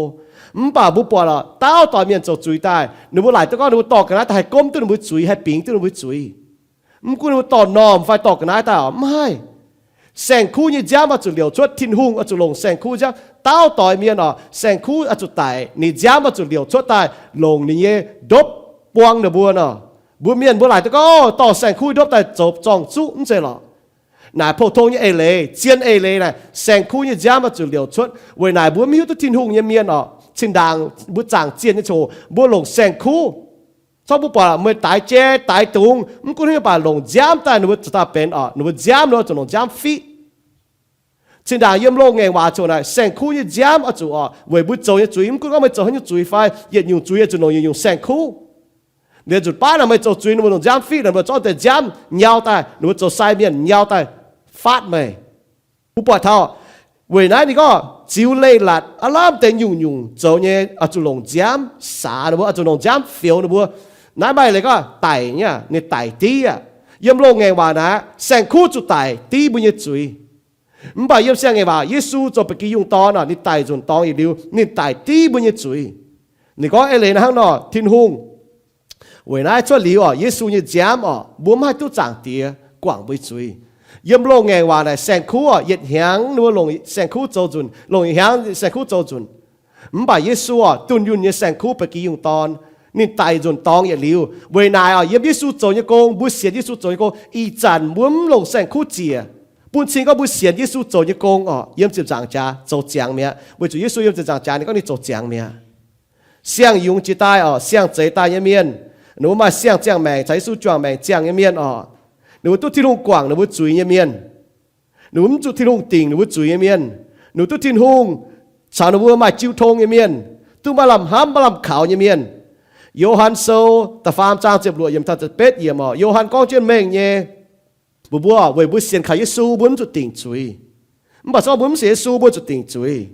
Mv baac mbuo buatc lorqc, dauh doix mienh zoux zuiz daaih, ninh mbuo laaic duqv gorngv ninh mbuo dorh ga'naaiv daaih haih gomv duqv ninh mbuo zuiz, haih bingx duqv ninh mbuo zuiz. Mv gunv ninh mbuo dorh normh fai dorh ga'naaiv daaih orqc, mv haih. Saeng-kuv nyei nziaamv oix zuqc liouc cuotv, Tin-Hungh oix zuqc longc saeng-kuv nziaamv. Dauh doix mienh orqc, saeng-kuv oix zuqc daic, ninh nziaamv oix zuqc liouc cuotv daaih longc ninh nyei ndopv buang ninh mbuo nor. Mbuo mienh mbuo laaic duqv gorngv dorh saeng-kuv nyei ndopv daaih zoux zorng-zuqv mv zeiz lorqc. Naaic pou-tong nyei eix leiz, zien eix leiz naaic, saeng-kuv nyei nziaamv oix zuqc liouc cuotv. Weic naaic mbuo mv hiuv duqv Tin-Hungh nyei mienh orqc, zinh ndaangc mbuo zaangc zienh nyei ziangh hoc mbuo longc saeng-kuv. Corc mbuo buatc meih daix jai daix dungz, mv gunv haaix nyungc baac longc nziaamv daaih ninh mbuo zuqc daaih benx orqc, ninh mbuo nziaamv ninh mbuo zuqc longc nziaamv fiqv. Zinh ndaangc yiem loz-ngaengc waac ziouc naaic, saeng-kuv nyei nziaamv oix zuqc orqc, weic mbuo zoux nyei zuiz, mv gunv gorngv meih zoux haaix nyungc zuiz fai yietc nyungc zuiz oix zuqc longc yietc nyungc saeng-kuv. Liuz zuqc baav naaic meih zoux zuiz ninh mbuo longc nziaamv fiqv, ninh mbuo zorqv deix nziaamv nyau daaih, ninh mbuo zoux sai mienh nyau daaih faatv meih. Mbuo buatc taux Weic naaiv ninh gorngv ziux leiz-latc aav lamh deix nyungc-nyungc zoux nyei oix zuqc longc nziaamv saax ninh mbuo, oix zuqc longc nziaamv fioux ninh mbuo. Naaiv maaih leiz gorngv daic nyei, ninh daic div aqv. Yiem loz-ngaengc waac naaic, saeng-kuv zuqc daic div mbuo nyei zuiz. Mv baac yiem siang-ngaengc waac, Yesu zoux ba'gi yungh dorn oc, ninh daic nzunc dorngx yietc liuz, ninh daic div mbuo nyei zuiz. Ninh gorngv eix leiz naaiv hnangv nor, Tin-Hungh, weic naaiv cuotv liuz oc, Yesu nyei nziaamv oc, mbuo mv haih duqv Zaangc Diex guangc mbuo nyei zuiz. Yiem loz-ngaengc waac naaic, saeng-kuv oc, yietc hnyangx ninh mbuo longc saeng-kuv zoux nzunc, longc yietc hnyangx saeng-kuv zoux nzunc. Mv baac Yesu oc, dunh yunh nyei saeng-kuv ba'gi yungh dorn, ninh daic nzunc dorngx yietc liuz. Weic naaic oc, yiem Yesu zoux nyei gong, mbuo sienx Yesu zoux nyei gong, ih zanc mbuo mv longc saeng-kuv ziec, bun cing gorngv mbuo sienx Yesu zoux nyei gong oc, yiem ziepc nzaangc jaax zoux ziangx mi'aqv. Weic zuqc Yesu yiem ziepc nzaangc jaax ninh gorngv ninh zoux ziangx mi'aqv. Siang-yungz jiex daaih oc, siang-zeix daaih nyei mienh, ninh mbuo maaih siang-ziangh maengc caux Yesu juangc maengc ziangh nyei mienh oc, ninh mbuo duqv Tin-Hungh guangc ninh mbuo zuiz nyei mienh. Ninh mbuo mv zuqc Tin-Hungh dingc ninh mbuo zuiz nyei mienh. Ninh mbuo duqv Tin-Hungh caux ninh mbuo maaih jiu tong nyei mienh, duqv maaih lamh hnamv maaih lamh kaux nyei mienh. Yo^han Sou da'faam zaang ziepc luoqc yiemc taux ziepc betv yiemc oc, Yo^han gorngv jienv mengh nyei, mbuox mbuo, weic mbuo sienx kaux Yesu mbuo mv zuqc dingc zuiz. Mv baac se gorngv mbuo mv sienx Yesu mbuo zuqc dingc zuiz.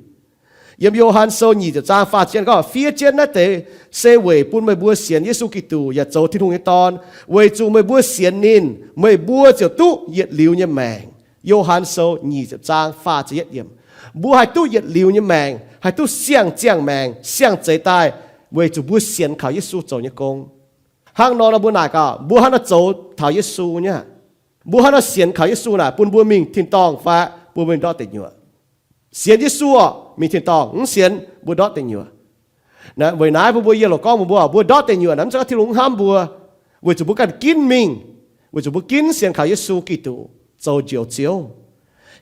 Yiem Yo^han Sou nyic ziepc zaang faah ziepc yietv gorngv, fiev jienv naaiv deix se weic bun meih mbuo sienx Yesu Giduc yaac zoux Tin-Hungh nyei Dorn, weic zuqc meih mbuo sienx ninh, meih mbuo ziouc duqv yietc liuz nyei maengc. Yo^han Sou nyic ziepc zaang faah ziepc yietv yiemc. Mbuo haih duqv yietc liuz nyei maengc, haih duqv siang-ziangh maengc, siang-zeix daaih, weic zuqc mbuo sienx kaux Yesu zoux nyei gong. Hnangv nor nor mbuo naaic gaax, mbuo hnangv naaiv zoux taux Yesu nyei aqv. Mbuo hnangv naaiv sienx kaux Yesu naaic bun mbuo mingh tin-dorngh fai bun mbuo ndortv deic nyuoqc. Sienx Yesu oc, mingh tin-dorngh. Mv sienx, mbuo ndortv deic nyuoqc. Weic naaiv bun mbuo yiem loz gorngv mbuo, mbuo ndortv deic nyuoqc naaic mv zeiz gorngv Tin-Hungh mv hnamv mbuo, weic zuqc mbuo ganh ginv mingh, weic zuqc mbuo ginv sienx kaux Yesu Giduc zoux Njoux Ziouv.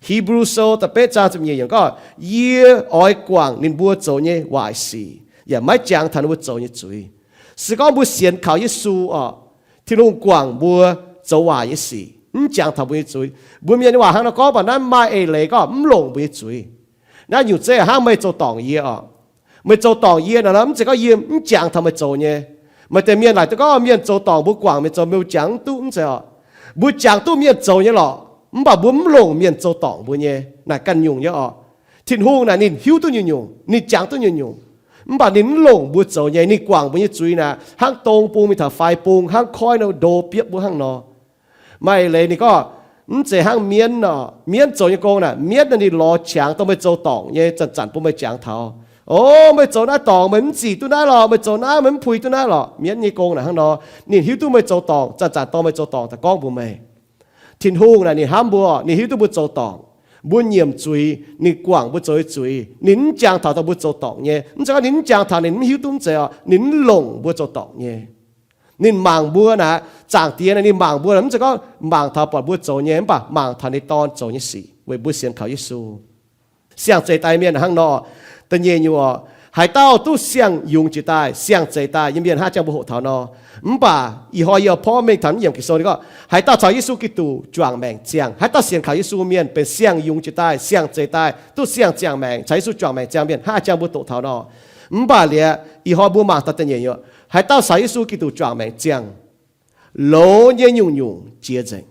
Hipv^lu Sou da'betv zaang ziepc nyeic yiemc gorngv, yie oix guangc ninh mbuo zoux nyei waaic sic, yaac maiv jangx taux ninh mbuo zoux nyei zuiz. Se gorngv mbuo sienx kaux Yesu oc, Tin-Hungh guangc mbuo zoux waaic nyei sic, mv jangx taux mbuo nyei zuiz. Mbuo mienh nyei waac hnangv nor gorngv, mv baac naaiv maaih eix leiz gorngv mv longc mbuo nyei zuiz. Naaiv nyungc zeiv hnangv meih zoux dorngc yie oc. Meih zoux dorngc yie nor, mv zeiz gorngv yie mv jangx taux meih zoux nyei. Maaih deix mienh laaic duqv gorngv mienh zoux dorngc mbuo guangc mienh zoux, mbuo jangx mv duqv, mv zeiz oc. Mbuo jangx duqv mienh zoux nyei lorqc, mv baac mbuo mv longc mienh zoux dorngc mbuo nyei. Naaic ganh nyungc nyei oc. Tin-Hungh naaic ninh hiuv duqv nyungc-nyungc, ninh jangx duqv nyungc-nyungc, mv baac ninh mv longc mbuo zoux nyei. Ninh guangc mbuo nyei zuiz naaic hnangv dong bung mingh taux faix bung, hnangv koiv nor ndo biopv mbuo hnangv nor. Maaih eix leiz ninh gorngv, mv zeiz hnangv mienv oc. Mienv zoux nyei gong naaic, mienv naaic ninh lorz qangx dongh meih zoux dorngc nyei zanc-zanc bun meih jangx taux. O, meih zoux naaiv dorngc, meih mv zic duqv naaiv lorqc, meih zoux naaiv meih mv puix duqv naaiv lorqc. Mienv nyei gong naaic hnangv nor, ninh hiuv duqv meih zoux dorngc, zanc-zanc dorh meih zoux dorngc daaih gorngv mbuox meih. Tin-Hungh naaic ninh hnamv mbuo, ninh hiuv duqv mbuo zoux dorngc, mbuo nyiemc zuiz, ninh guangc mbuo zoux nyei zuiz. Ninh mv jangx taux dongh mbuo zoux dorngc nyei. Mv zeiz gorngv ninh mv jangx taux, ninh mv hiuv duqv, mv zeiz oc. Ninh mv longc mbuo zoux dorngc nyei. Ninh mangc mbuo naaic, Zaangc Diex naaic ninh mangc mbuo naaic, mv zeiz gorngv mangc taux buatc mbuo zoux nyei, mv baac mangc taux ninh Dorn zoux nyei sic weic mbuo sienx kaux Yesu. Siang-zeix daaih mienh hnangv nor, da'nyeic nyungc oc, haaix dauh duqv siang-yungz jiex daaih, siang-zeix daaih nyei mienh hnangv jangx mbuo hoqc taux nor. Mv baac ih hnoi yie porv mengh taux mv yiemc Ging-Sou ninh gorngv, haaix dauh caux Yesu Giduc juangc maengc ziangh, haaix dauh sienx kaux Yesu mienh benx siang-yungz jiex daaih, siang-zeix daaih, duqv siang-ziangh maengc, caux Yesu juangc maengc ziangh mienh hnangv jangx mbuo doqc taux nor. Mv baac liuz, ih hnoi mbuo mangc taux da'nyeic nyungc, haaix dauh caux Yesu Giduc juangc maengc ziangh, loz nyei nyungc-nyungc jiex nzengc.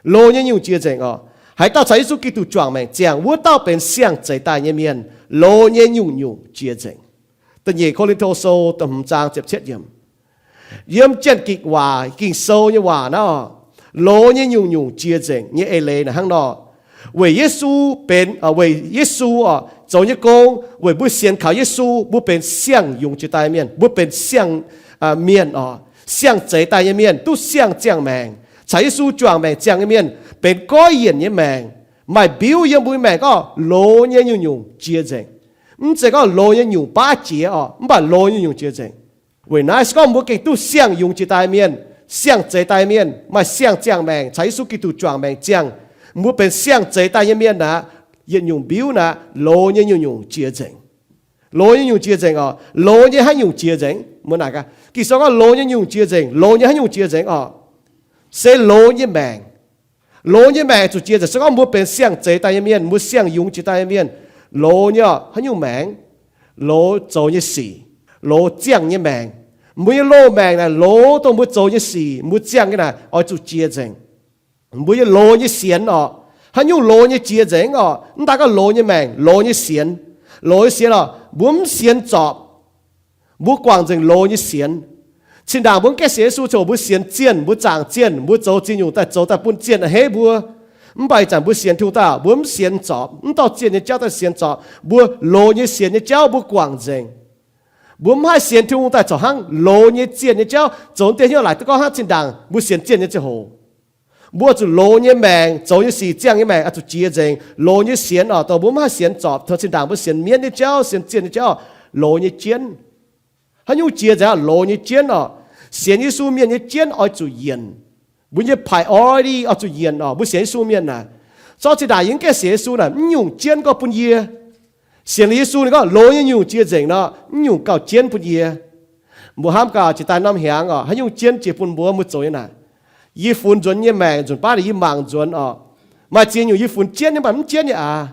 Loz nyei nyungc jiex nzengc oc. Haaix dauh caux Yesu Giduc juangc maengc ziangh, wuov dauh benx siang-zeix daaih nyei mienh. Loz nyei nyungc-nyungc jiex nzengc. Da'nyeic Ko^lin^to Sou da'hmz zaang ziepc cietv yiemc. Yiem Janx-Gikc waac, Ging-Sou nyei waac naaiv oc, loz nyei nyungc-nyungc jiex nzengc nyei eix leiz naaic hnangv nor. Weic Yesu benx, weic Yesu oc zoux nyei gong, weic mbuo sienx kaux Yesu, mbuo benx siang-yungz jiex daaih mienh, mbuo benx siang, mienh oc, siang-zeix daaih nyei mienh, duqv siang-ziangh maengc, caux Yesu juangc maengc ziangh nyei mienh, benx goiv yienc nyei maengc, maaih mbiuv yiem mbuo nyei maengc gorngv loz nyei nyungc-nyungc jiex nzengc. Mv zeiz gorngv loz nyei nyungc baav jiex oc, mv baac loz nyei nyungc jiex nzengc. Weic naaiv se gorngv mbuo gengh duqv siang-yungz jiex daaih mienh, siang-zeix daaih mienh, maaih siang-ziangh maengc, caux Yesu Giduc juangc maengc ziangh, mbuo benx siang-zeix daaih nyei mienh naaic, yietc nyungc mbiuv naaic loz nyei nyungc-nyungc jiex nzengc. Loz nyei nyungc jiex nzengc oc. Loz nyei haaix nyungc jiex nzengc? Mbuo naaic gaax, Ging-Sou gorngv loz nyei nyungc jiex nzengc. Loz nyei haaix nyungc jiex nzengc oc? Se loz nyei maengc. Loz nyei maengc zuqc jiex nzengc. Se gorngv mbuo benx siang-zeix daaih nyei mienh, mbuo siang-yungz jiex daaih nyei mienh, loz nyei oc, haaix nyungc maengc? Loz zoux nyei sic, loz ziangh nyei maengc. Mbuo nyei loz-maengc naaic, loz dongh mbuo zoux nyei sic, mbuo ziangh nyei naaic oix zuqc jiex nzengc. Mbuo nyei loz nyei sienx oc, Haaix nyungc loz nyei jiex nzengc oc? Mv daaih gorngv loz nyei maengc, loz nyei sienx. Loz nyei sienx oc, mbuo mv sienx zorpc, mbuo guangc nzengc loz nyei sienx. Zinh ndaangc mbuo mv gaengh sienx Yesu ziouc mbuo sienx zienh, mbuo zaangc zienh, mbuo zoux zienh nyungc daaih zoux daaih bun zienh a'hneiv mbuo. Mv baac ih zanc mbuo sienx Tin-Hungh daaih, mbuo mv sienx zorpc, mv dorh zienh nyei jauv daaih sienx zorpc. Mbuo loz nyei sienx nyei jauv mbuo guangc nzengc. Mbuo mv haih sienx Tin-Hungh daaih corc hnangv loz nyei zienh nyei jauv zoux deix hnyouv laaic duqv gorngv hnangv zinh ndaangc mbuo sienx zienh nyei ziangh hoc. Mbuo zuqc loz nyei maengc zoux nyei sic, ziangh nyei maengc oix zuqc jiex nzengc. Loz nyei sienx oc, dongh mbuo mv haih sienx zorpc, taux zinh ndaangc mbuo sienx mienv nyei jauv, sienx zienh nyei jauv, loz nyei jienv. Haaix nyungc jiex nzengc? Loz nyei jienv oc. Sienx Yesu mienh nyei jienv oix zuqc yienc. Mbuo nyei priority oix zuqc yienc oc. Mbuo sienx Yesu mienh naaic, zorqv zinh ndaangc yie mv gaengh sienx Yesu naaic, mv nyungc jienv gorngv bun yie. Sienx liuz Yesu ninh gorngv loz nyei nyungc jiex nzengc nor, mv nyungc gauh jienv bun yie. Mbuo hnamv gaax jiex daaih norm hnyangx oc, haaix nyungc jienv jiex bun mbuo, mbuo zoux nyei naaic. Yie funx nzuonx nyei maengc nzunc baav liuz yie mangc nzuonx oc, maaih ziex nyungc yie funx jienv nyei, mv baac mv jienv nyei aac.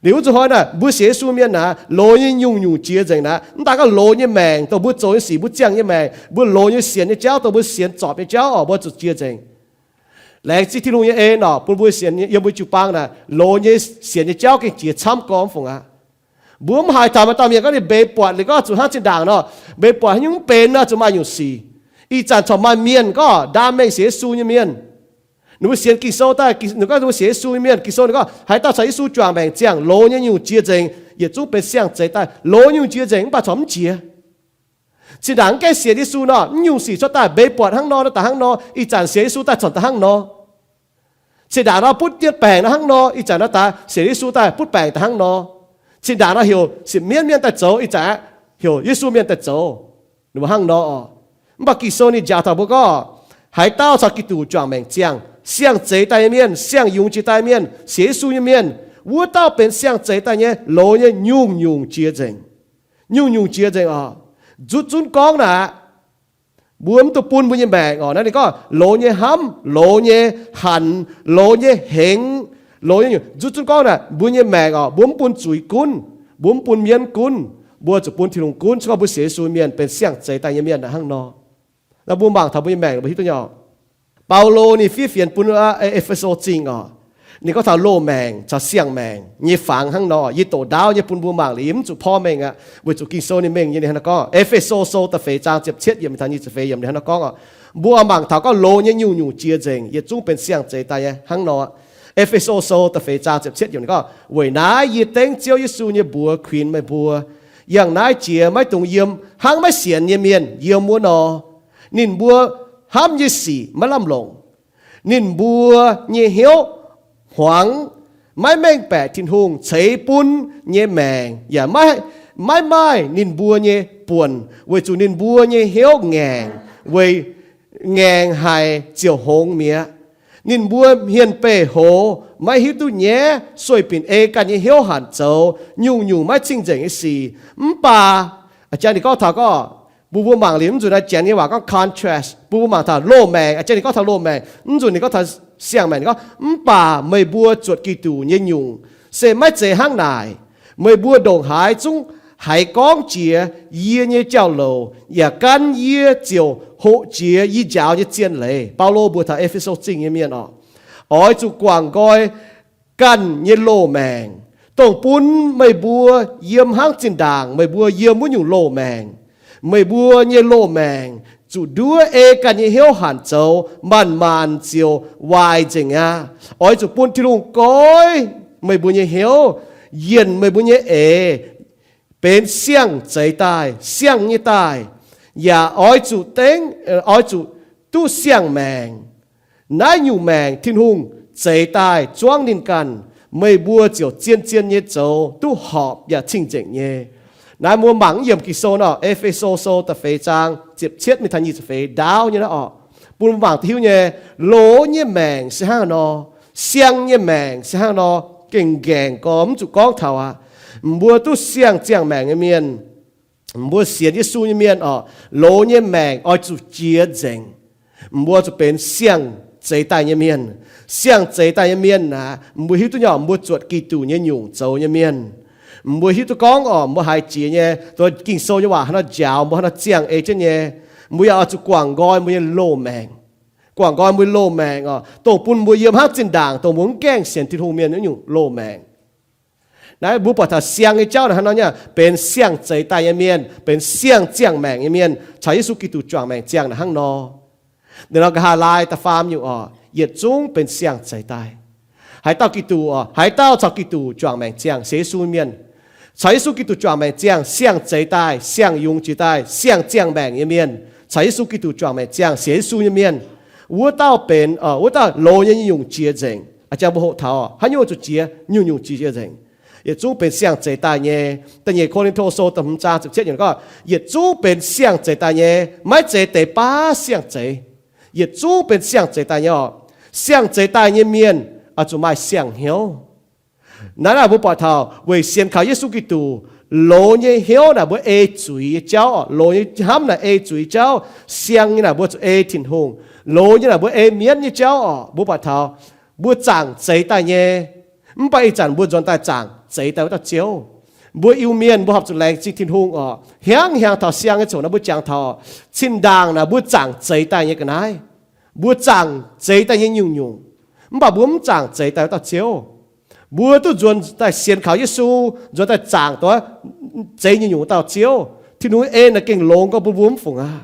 Liuz wuov zuqc hnoi naaic mbuo sienx Yesu mienh naaic, loz nyei nyungc-nyungc jiex nzengc naaic. Mv daaih gorngv loz nyei maengc, dongh mbuo zoux nyei sic, mbuo ziangh nyei maengc, mbuo loz nyei sienx nyei jauv, dongh mbuo sienx zorpc nyei jauv oc, mbuo zuqc jiex nzengc. Laengz zingh Tin-Hungh nyei en oc, bun mbuo sienx yiem mbuo jiu-baang naaic, loz nyei sienx nyei jauv gengh jiex camv gormx fungc aqv. Mbuo mv haiz taux maaih dauh mienh gorngv ninh mbeix buatc liuz gorngv zuqc hnangv zinh ndaangc nor, mbeix buatc haaix nyungc mv benx nor, zuqc maaih nyungc sic. Ih zanc corc maaih mienh gorngv ndaam mengh sienx Yesu nyei mienh, ninh mbuo sienx Ging-Sou daaih, ninh gorngv ninh mbuo sienx Yesu nyei mienh, Ging-Sou ninh gorngv haaix dauh caux Yesu juangc maengc ziangh, loz nyei nyungc jiex nzengc, yietc zungv benx siang-zeix daaih. Loz nyungc jiex nzengc mv baac corc mv jiex. Zinh ndaangc mv gaengh sienx Yesu nor, mv nyungc sic cuotv daaih, mbeix buatc hnangv nor, nor daaih hnangv nor, ih zanc sienx Yesu daaih corc daaih hnangv nor. Zinh ndaangc nor butv dietv baengc nor hnangv nor, ih zanc nor daaih sienx Yesu daaih butv baengc daaih hnangv nor. Zinh ndaangc nor heuc sipv mienv mienh daaih zoux, ih zanc aeqv, heuc Yesu mienh daaih zoux. Ninh mbuo hnangv nor oc. Mv baac Ging-Sou ninh njaaux taux mbuo gorngv, haaix dauh caux Giduc juangc maengc ziangh, siang-zeix daaih nyei mienh, siang-yungz jiex daaih nyei mienh, sienx Yesu nyei mienh, wuov dauh benx siang-zeix daaih nyei, loz nyei nyungc-nyungc jiex nzengc. Nyungc-nyungc jiex nzengc oc. Nzutv zunv gorngv naaic, mbuo mv dungx bun mbuo nyei maengc oc. Naaiv ninh gorngv loz nyei hnamv, loz nyei hanc, loz nyei hengx, loz nyei nyungc. Nzutv zunv gorngv naaic, mbuo nyei maengc oc, mbuo mv bun zuiz gunv, mbuo mv bun mienv gunv, mbuo zuqc bun Tin-Hungh gunv. Se gorngv mbuo sienx Yesu mienh, benx siang-zeix daaih nyei mienh naaic hnangv nor. Naaiv mbuo mangc taux mbuo nyei maengc, mbuo hiuv duqv nyei oc. Baulo ninh fiev fienx bun E^fe^so Zingh oc. Ninh gorngv taux loz-maengc caux siang-maengc nyei fangx hnangv nor. Yie doqc ndaauv nyei bun mbuo mangc liuz, yie mv zuqc porv mengh aqv, weic zuqc Ging-Sou ninh mengh nyei. Ninh hnangv nor gorngv, E^fe^so Sou da'feix zaang ziepc cietv yiemc mingh taux nyic ziepc feix yiemc, ninh hnangv nor gorngv oc. Mbuo mangc taux gorngv loz nyei nyungc-nyungc jiex nzengc, yietc zungv benx siang-zeix daaih nyei hnangv nor. E^fe^so Sou da'feix zaang ziepc cietv yiemc ninh gorngv, weic naaiv yie dengv Ziouv Yesu nyei mbuox kuinx meih mbuo, yangh naaiv jiex maiv dungx yiem hnangv maiv sienx nyei mienh yiem wuov nor. Ninh mbuo hnamv nyei sic maiv lamh longc. Ninh mbuo nyei hnyouv hmuangx, maiv mengh baeqc Tin-Hungh ceix bun nyei maengc, yaac maiv, maiv maaih ninh mbuo nyei buonc, weic zuqc ninh mbuo nyei hnyouv ngaengc, weic ngaengc haic ziouc hngongx mi'aqv. Ninh mbuo hmien beih hoz, maiv hiuv duqv nyaiv, sueih binc ei ganh nyei hnyouv hanc zoux nyungc-nyungc maiv cing-nzengc nyei sic. Mv baac, a'jang ninh gorngv taux gorngv, bun mbuo mangc liuz, mv nzunc naaiv janx nyei waac gorngv contrast, bun mbuo mangc taux loz-maengc. A'jang ninh gorngv taux loz-maengc, mv nzunc ninh gorngv taux siang-maengc. Ninh gorngv, mv baac meih mbuo zuotc Giduc nyei nyungc se maiv zeiz hnangv naaic. Meih mbuo ndongc haaix zungv haiz gorngv jiex yie nyei jauv-louc yaac gan yie ziouc hoqc jiex yie njaaux nyei zien leiz. Baulo mbuox taux E^fe^so Zingh nyei mienh oc, oix zuqc guangc nqoi ganh nyei loz-maengc, dongh bun meih mbuo yiem hnangv zinh ndaangc meih mbuo yiem wuov nyungc loz-maengc. Meih mbuo nyei loz-maengc zuqc nduov ei ganh nyei hnyouv hanc zoux, maanc-maanc ziouc waaic nzengc aqv. Oix zuqc bun Tin-Hungh goiv meih mbuo nyei hnyouv, yienc meih mbuo nyei eix, benx siang-zeix daaih, siang nyei daaih, yaac oix zuqc dengv, oix zuqc duqv siang-maengc. Naaiv nyungc maengc Tin-Hungh zeix daaih zuangv ninh ganh, meih mbuo ziouc zien-zien nyei zoux duqv horpc yaac cing-nzengc nyei. Naaiv mbuo mangc yiem Ging-Sou nor, E^fe^so Sou da'feix zaang ziepc cietv mingh taux nyic ziepc feix ndaauv nyei naaiv oc, bun mbuo mangc duqv hiuv nyei, loz nyei maengc se hnangv haaix nor, siang nyei maengc se hnangv haaix nor, gengh ngaengc gormx zuqc gorngv taux aqv. Mbuo duqv siang ziangh maengc nyei mienh, mbuo sienx Yesu nyei mienh oc, loz nyei maengc oix zuqc jiex nzengc. Mbuo zuqc benx siang-zeix daaih nyei mienh. Siang-zeix daaih nyei mienh aeqv, mbuo hiuv duqv nyei oc, mbuo zuotc Giduc nyei nyungc zoux nyei mienh. Mbuo hiuv duqv gorngv oc, mbuo haiz jiex nyei, dongh Ging-Sou nyei waac hnangv haaix nor njaaux mbuo, hnangv haaix nor ziangh ei jienv nyei. Mbuo yaac oix zuqc guangc nqoi mbuo nyei loz-maengc. guangc nqoi mbuo loz-maengc oc, dongh bun mbuo yiem hnangv zinh ndaangc dongh mbuo mv gaengh sienx Tin-Hungh mienh nyungc loz-maengc. Naaiv mbuo buatc taux siang nyei jauv naaic hnangv nor nyei, benx siang-zeix daaih nyei mienh, benx siang-ziangh maengc nyei mienh, caux Yesu Giduc juangc maengc ziangh naaic hnangv nor. Ninh nor nqa'haav laai da'faam nyungc oc, yietc zungv benx siang-zeix daaih. Haaix dauh Giduc oc, haaix dauh caux Giduc juangc maengc ziangh sienx Yesu nyei mienh, caux Yesu Giduc juangc maengc ziangh siang-zeix daaih, siang-yungz jiex daaih, siang-ziangh maengc nyei mienh, caux Yesu Giduc juangc maengc ziangh sienx Yesu nyei mienh, wuov dauh benx, wuov dauh loz nyei nyungc-nyungc jiex nzengc. A'jang mbuo hoqc taux haaix nyungc zuqc jiex, nyungc-nyungc jiex nzengc. Yietc zungv benx siang-zeix daaih nyei. Da'nyeic Ko^lin^to Sou da'hmz zaang ziepc cietv yiemc gorngv, yietc zungv benx siang-zeix daaih nyei, maiv zeiz deix baav siang-zeix. Yietc zungv benx siang-zeix daaih nyei oc. Siang-zeix daaih nyei mienh oix zuqc maaih siang-hnyouv. Naaiv naaic mbuo buatc taux weic sienx kaux Yesu Giduc, loz nyei hnyouv naaic mbuo ei zuiz nyei jauv oc. Loz nyei hnamv naaic ei zuiz nyei jauv. Siang nyei naaic mbuo zuqc ei Tin-Hungh. Loz nyei naaic mbuo ei mienv nyei jauv oc. Mbuo buatc taux mbuo zaangc zeix daaih nyei, mv baac ih zanc mbuo nzuonx daaih zaangc zeix daaih wuov dauh Ziouv. Mbuo Iu-Mienh mbuo horpc zuqc laengz zingh Tin-Hungh oc. Hiaangx hiaangx taux siang nyei ziangh hoc naaiv mbuo jangx taux, zinh ndaangc naaic mbuo zaangc zeix daaih nyei ga'naaiv. Mbuo zaangc zeix daaih nyei nyungc-nyungc, mv baac mbuo mv zaangc zeix daaih wuov dauh Ziouv. Mbuo duqv nzuonx daaih sienx kaux Yesu, nzuonx daaih zaangc duqv zeix nyungc-nyungc wuov dauh Ziouv. Tin-Hungh nyei en naaic gengh longx gorngv mbuo mbuo mv fungc aqv.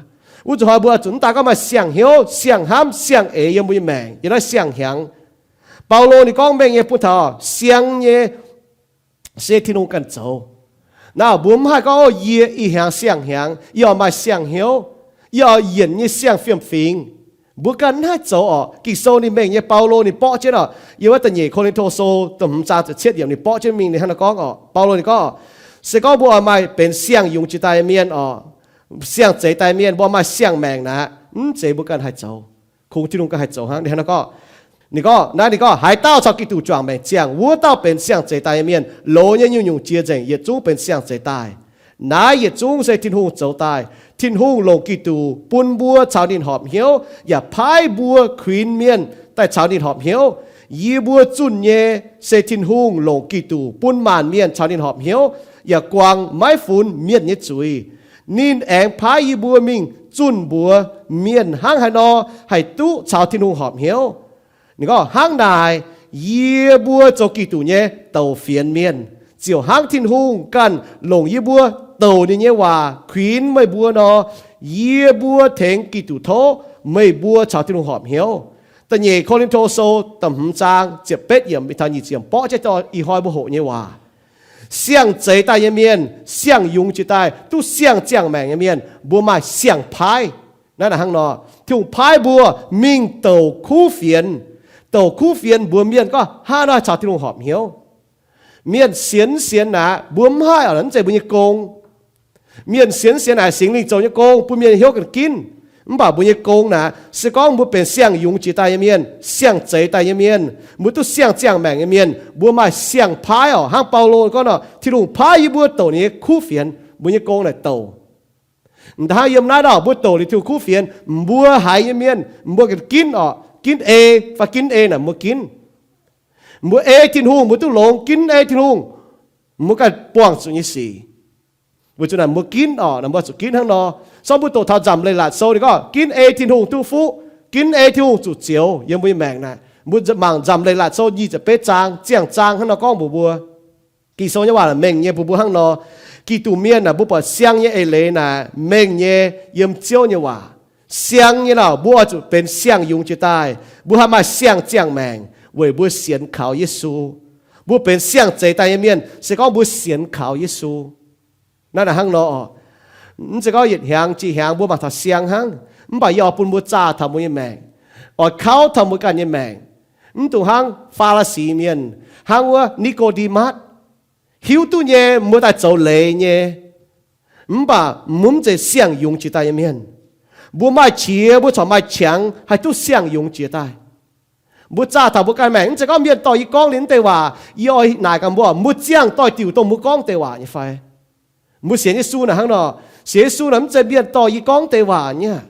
Wuov zuqc hnoi mbuo zuqc mv daaih gorngv maaih siang-hnyouv, siang-hnamv, siang-eix yiem mbuo nyei maengc, yiem naaiv siang-hnyangx. Baulo ninh gorngv mengh nyei bun taux siang nyei se Tin-Hungh ganh zoux. Naaiv mbuo mv haih gorngv, o, yie ih hnyangx siang-hnyangx, yie oix maaih siang-hnyouv, yie oix yienc nyei siang fiem-fingx. Mbuo ganh mv haih zoux oc. Ging-Sou ninh mengh nyei, Baulo ninh borqv jienv oc, yiem wuov da'nyeic Ko^lin^to Sou da'hmz zaang ziepc cietv yiemc ninh borqv jienv mingh ninh hnangv naaiv gorngv oc. Baulo ninh gorngv, se gorngv mbuo oix maaih benx siang-yungz jiex daaih nyei mienh oc, siang-zeix daaih mienh, mbuo maaih siang-maengc naaic, mv zeiz mbuo ganh haih zoux. Kungx Tin-Hungh ganh haih zoux hnangv. Ninh hnangv naaiv gorngv, ninh gorngv, naaiv ninh gorngv, haaix dauh caux Giduc juangc maengc ziangh, wuov dauh benx siang-zeix daaih nyei mienh. Loz nyei nyungc-nyungc jiex nzengc, yietc zungv benx siang-zeix daaih. Naaiv yietc zungv se Tin-Hungh zoux daaih. Tin-Hungh longc Giduc bun mbuo caux ninh horpc hnyouv, yaac paaiv mbuo kuinx mienh daaih caux ninh horpc hnyouv. Yie mbuo zunh nyei se Tin-Hungh longc Giduc bun maanc mienh caux ninh horpc hnyouv, yaac guangc maiv funx mienh nyei zuiz. Ninh aengx paaiv yie mbuo mingh zunh mbuox mienh hnangv haaix nor haih duqv caux Tin-Hungh horpc hnyouv. Ninh gorngv, hnangv naaic, yie mbuo zoux Giduc nyei douc fienx mienh, ziouc hnangv Tin-Hungh ganh longc yie mbuo douc ninh nyei waac kuinx meih mbuo nor, yie mbuo tengx Giduc tov meih mbuo caux Tin-Hungh horpc hnyouv. Da'nyeic Ko^lin^to Sou da'hmz zaang ziepc betv yiemc taux nyic ziepc yiemc borqv jienv dorh ih hnoi mbuo hoqc nyei waac. Siang-zeix daaih nyei mienh, siang-yungz jiex daaih, duqv siang-ziangh maengc nyei mienh, mbuo maaih siang-paaiv. Naaiv naaic hnangv nor, Tin-Hungh paaiv mbuo mingh douc kuv fienx. Douc kuv fienx mbuox mienh gorngv hnangv naaiv caux Tin-Hungh horpc hnyouv. Mienh sienx sienx naaic, mbuo mv haih oc, mv zeiz mbuo nyei gong. Mienh sienx sienx naaic Singx Lingh zoux nyei gong bun mienh hnyouv ganh ginv. Mv baac mbuo nyei gong naaic, se gorngv mbuo benx siang-yungz jiex daaih nyei mienh, siang-zeix daaih nyei mienh, mbuo duqv siang-ziangh maengc nyei mienh, mbuo maaih siang-paaiv oc. Hnangv Baulo gorngv nor, Tin-Hungh paaiv yie mbuo douc ninh nyei kuv fienx. Mbuo nyei gong naaic douc. Hnangv yiem naaiv nor, mbuo douc liuz Tin-Hungh kuv fienx, mbuo haiz nyei mienh, mbuo ganh ginv oc, ginv ei fai ginv ei naaic mbuo ginv. Mbuo ei Tin-Hungh mbuo duqv longx, ginv ei Tin-Hungh mbuo ganh buangh zuqc nyei sic. Weic zuqc naaic mbuo ginv oc, naaic mbuo zuqc ginv hnangv nor. Sorng mbuo doqc taux Nzamc Leiz-Latc Sou ninh gorngv ginv ei Tin-Hungh duqv fuqv, ginv ei Tin-Hungh zuqc zioux yiem mbuo nyei maengc naaic. Mbuo mangc Nzamc Leiz-Latc Sou nyic ziepc betv zaang, ziangh zaang hnangv nor gorngv mbuox mbuo. Ging-Sou nyei waac mengh nyei bun mbuo hnangv nor. Giduc mienh naaic mbuo buatc siang nyei eix leiz naaic mengh nyei yiem Ziouv nyei waac. Siang nyei naaic mbuo oix zuqc benx siang-yungz jiex daaih, mbuo haih maaih siang-ziangh maengc weic mbuo sienx kaux Yesu. Mbuo benx siang-zeix daaih nyei mienh se gorngv mbuo sienx kaux Yesu. Naaiv naaic hnangv nor oc. Mv zeiz gorngv yietc hnyangx jiex hnyangx mbuo mangc taux siang hnangv, mv baac yie oix bun mbuo zaah taux mbuo nyei maengc, oix kauv taux mbuo ganh nyei maengc. Mv dungx hnangv Faa^li^si mienh, hnangv wuov Ni^ko^nde^matv, hiuv duqv nyei mbuo daaih zoux leiz nyei, mv baac mbuo mv zeiz siang-yungz jiex daaih nyei mienh. Mbuo maaih qiex mbuo corc maaih qangx haih duqv siang-yungz jiex daaih. Mbuo zaah taux mbuo ganh maengc, mv zeiz gorngv mienh dorh yie gorngv liuz naaiv deix waac, yie oix naaic gaax mbuo, mbuo ziangh doix-diuc dongh mbuo gorngv deix waac nyei fai? Mbuo sienx Yesu naaic hnangv nor, sienx Yesu naaic mv zeiz mienh dorh yie gorngv deix waac nyei.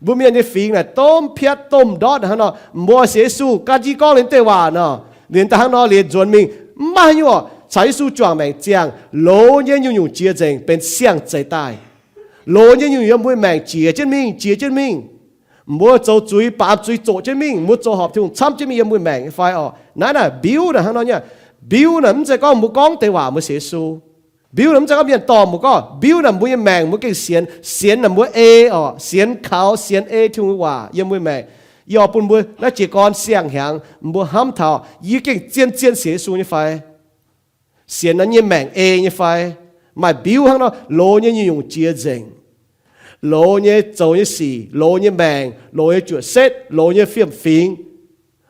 Mbuo mienh nyei fingx naaic domh piatv domh ndortv hnangv nor, mbuo sienx Yesu gan jienv gorngv liuz naaiv deix waac nor, liuz daaih hnangv nor liuz nzuonx mingh, mv maaih haaix nyungc caux Yesu juangc maengc ziangh, loz nyei nyungc-nyungc jiex nzengc benx siang-zeix daaih. Loz nyei nyungc yiem mbuo maengc jiex jienv mingh, jiex jienv mingh. Mbuo zoux zuiz, baamz zuiz zoqc jienv mingh, mbuo zoux horpc Tin-Hungh camv jienv mingh yiem mbuo maengc nyei fai orqc? Naaiv naaic mbiuv naaic hnangv nor nyei. Mbiuv naaic mv zeiz gorngv mbuo gorngv deix waac mbuo sienx Yesu. Mbiuv naaic mv zeiz gorngv mienh dorh mbuo gorngv. Mbiuv naaic mbuo nyei maengc mbuo gengh sienx. Sienx naaic mbuo ei orqc, sienx kaux, sienx ei Tin-Hungh nyei waac yiem mbuo maengc. Yie oix bun mbuo naaiv jiez gorn siang-hnyangx mbuo hnamv taux yie gengh zien-zien sienx Yesu nyei fai? Sienx naaiv nyei maengc ei nyei fai? Maaih mbiuv hnangv nor, loz nyei nyungc-nyungc jiex nzengc. Loz nyei zoux nyei sic, loz nyei maengc, loz nyei juoqc setv, loz nyei fiem-fingx,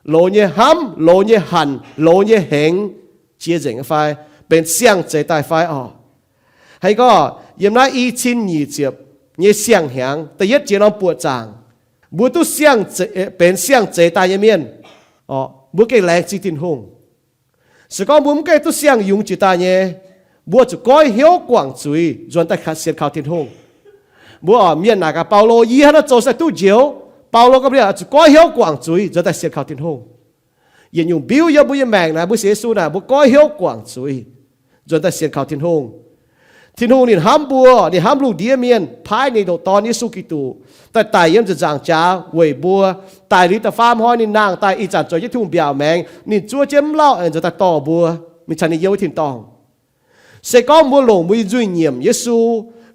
loz nyei hnamv, loz nyei hanc, loz nyei hengx, jiex nzengc fai? Benx siang-zeix daaih fai orqc? Haaix gorngv yiem naaiv i cin nyic ziepc nyei siang-hnyangx da'yietv jiex norm buoqc zaangc, mbuo duqv siang, benx siang-zeix daaih nyei mienh, mbuo gengh laengz zingh Tin-Hungh. Se gorngv mbuo mv gaengh duqv siang-yungz jiex daaih nyei, mbuo zuqc goiv hnyouv guangc zuiz nzuonx daaih sienx kaux Tin-Hungh. Mbuo oc, mienh naaic gaax Baulo, yie hnangv naaiv zoux se duqv njoux. Baulo gorngv mbuo zuqc goiv hnyouv guangc zuiz nzuonx daaih sienx kaux Tin-Hungh. Yietc nyungc mbiuv yiem mbuo nyei maengc naaic, mbuo sienx Yesu naaic, mbuo goiv hnyouv guangc zuiz nzuonx daaih sienx kaux Tin-Hungh. Tin-Hungh ninh hnamv mbuo, ninh hnamv lungh ndiev mienh, paaiv ninh ndoqc Dorn, Yesu Giduc, daaih daic yiem ziepc nzaangc jaax weic mbuo, daic liuz da'faam hnoi ninh nangh daaih, ih zanc zoux jienv Tin-Hungh mbiaauc maengx, ninh zuov jienv mv lauh aengx nzuonx daaih dorh mbuo mingh caux ninh yiem wuov tin-dorngh. Se gorngv mbuo longc mbuo nyei nzuih nyiemc Yesu,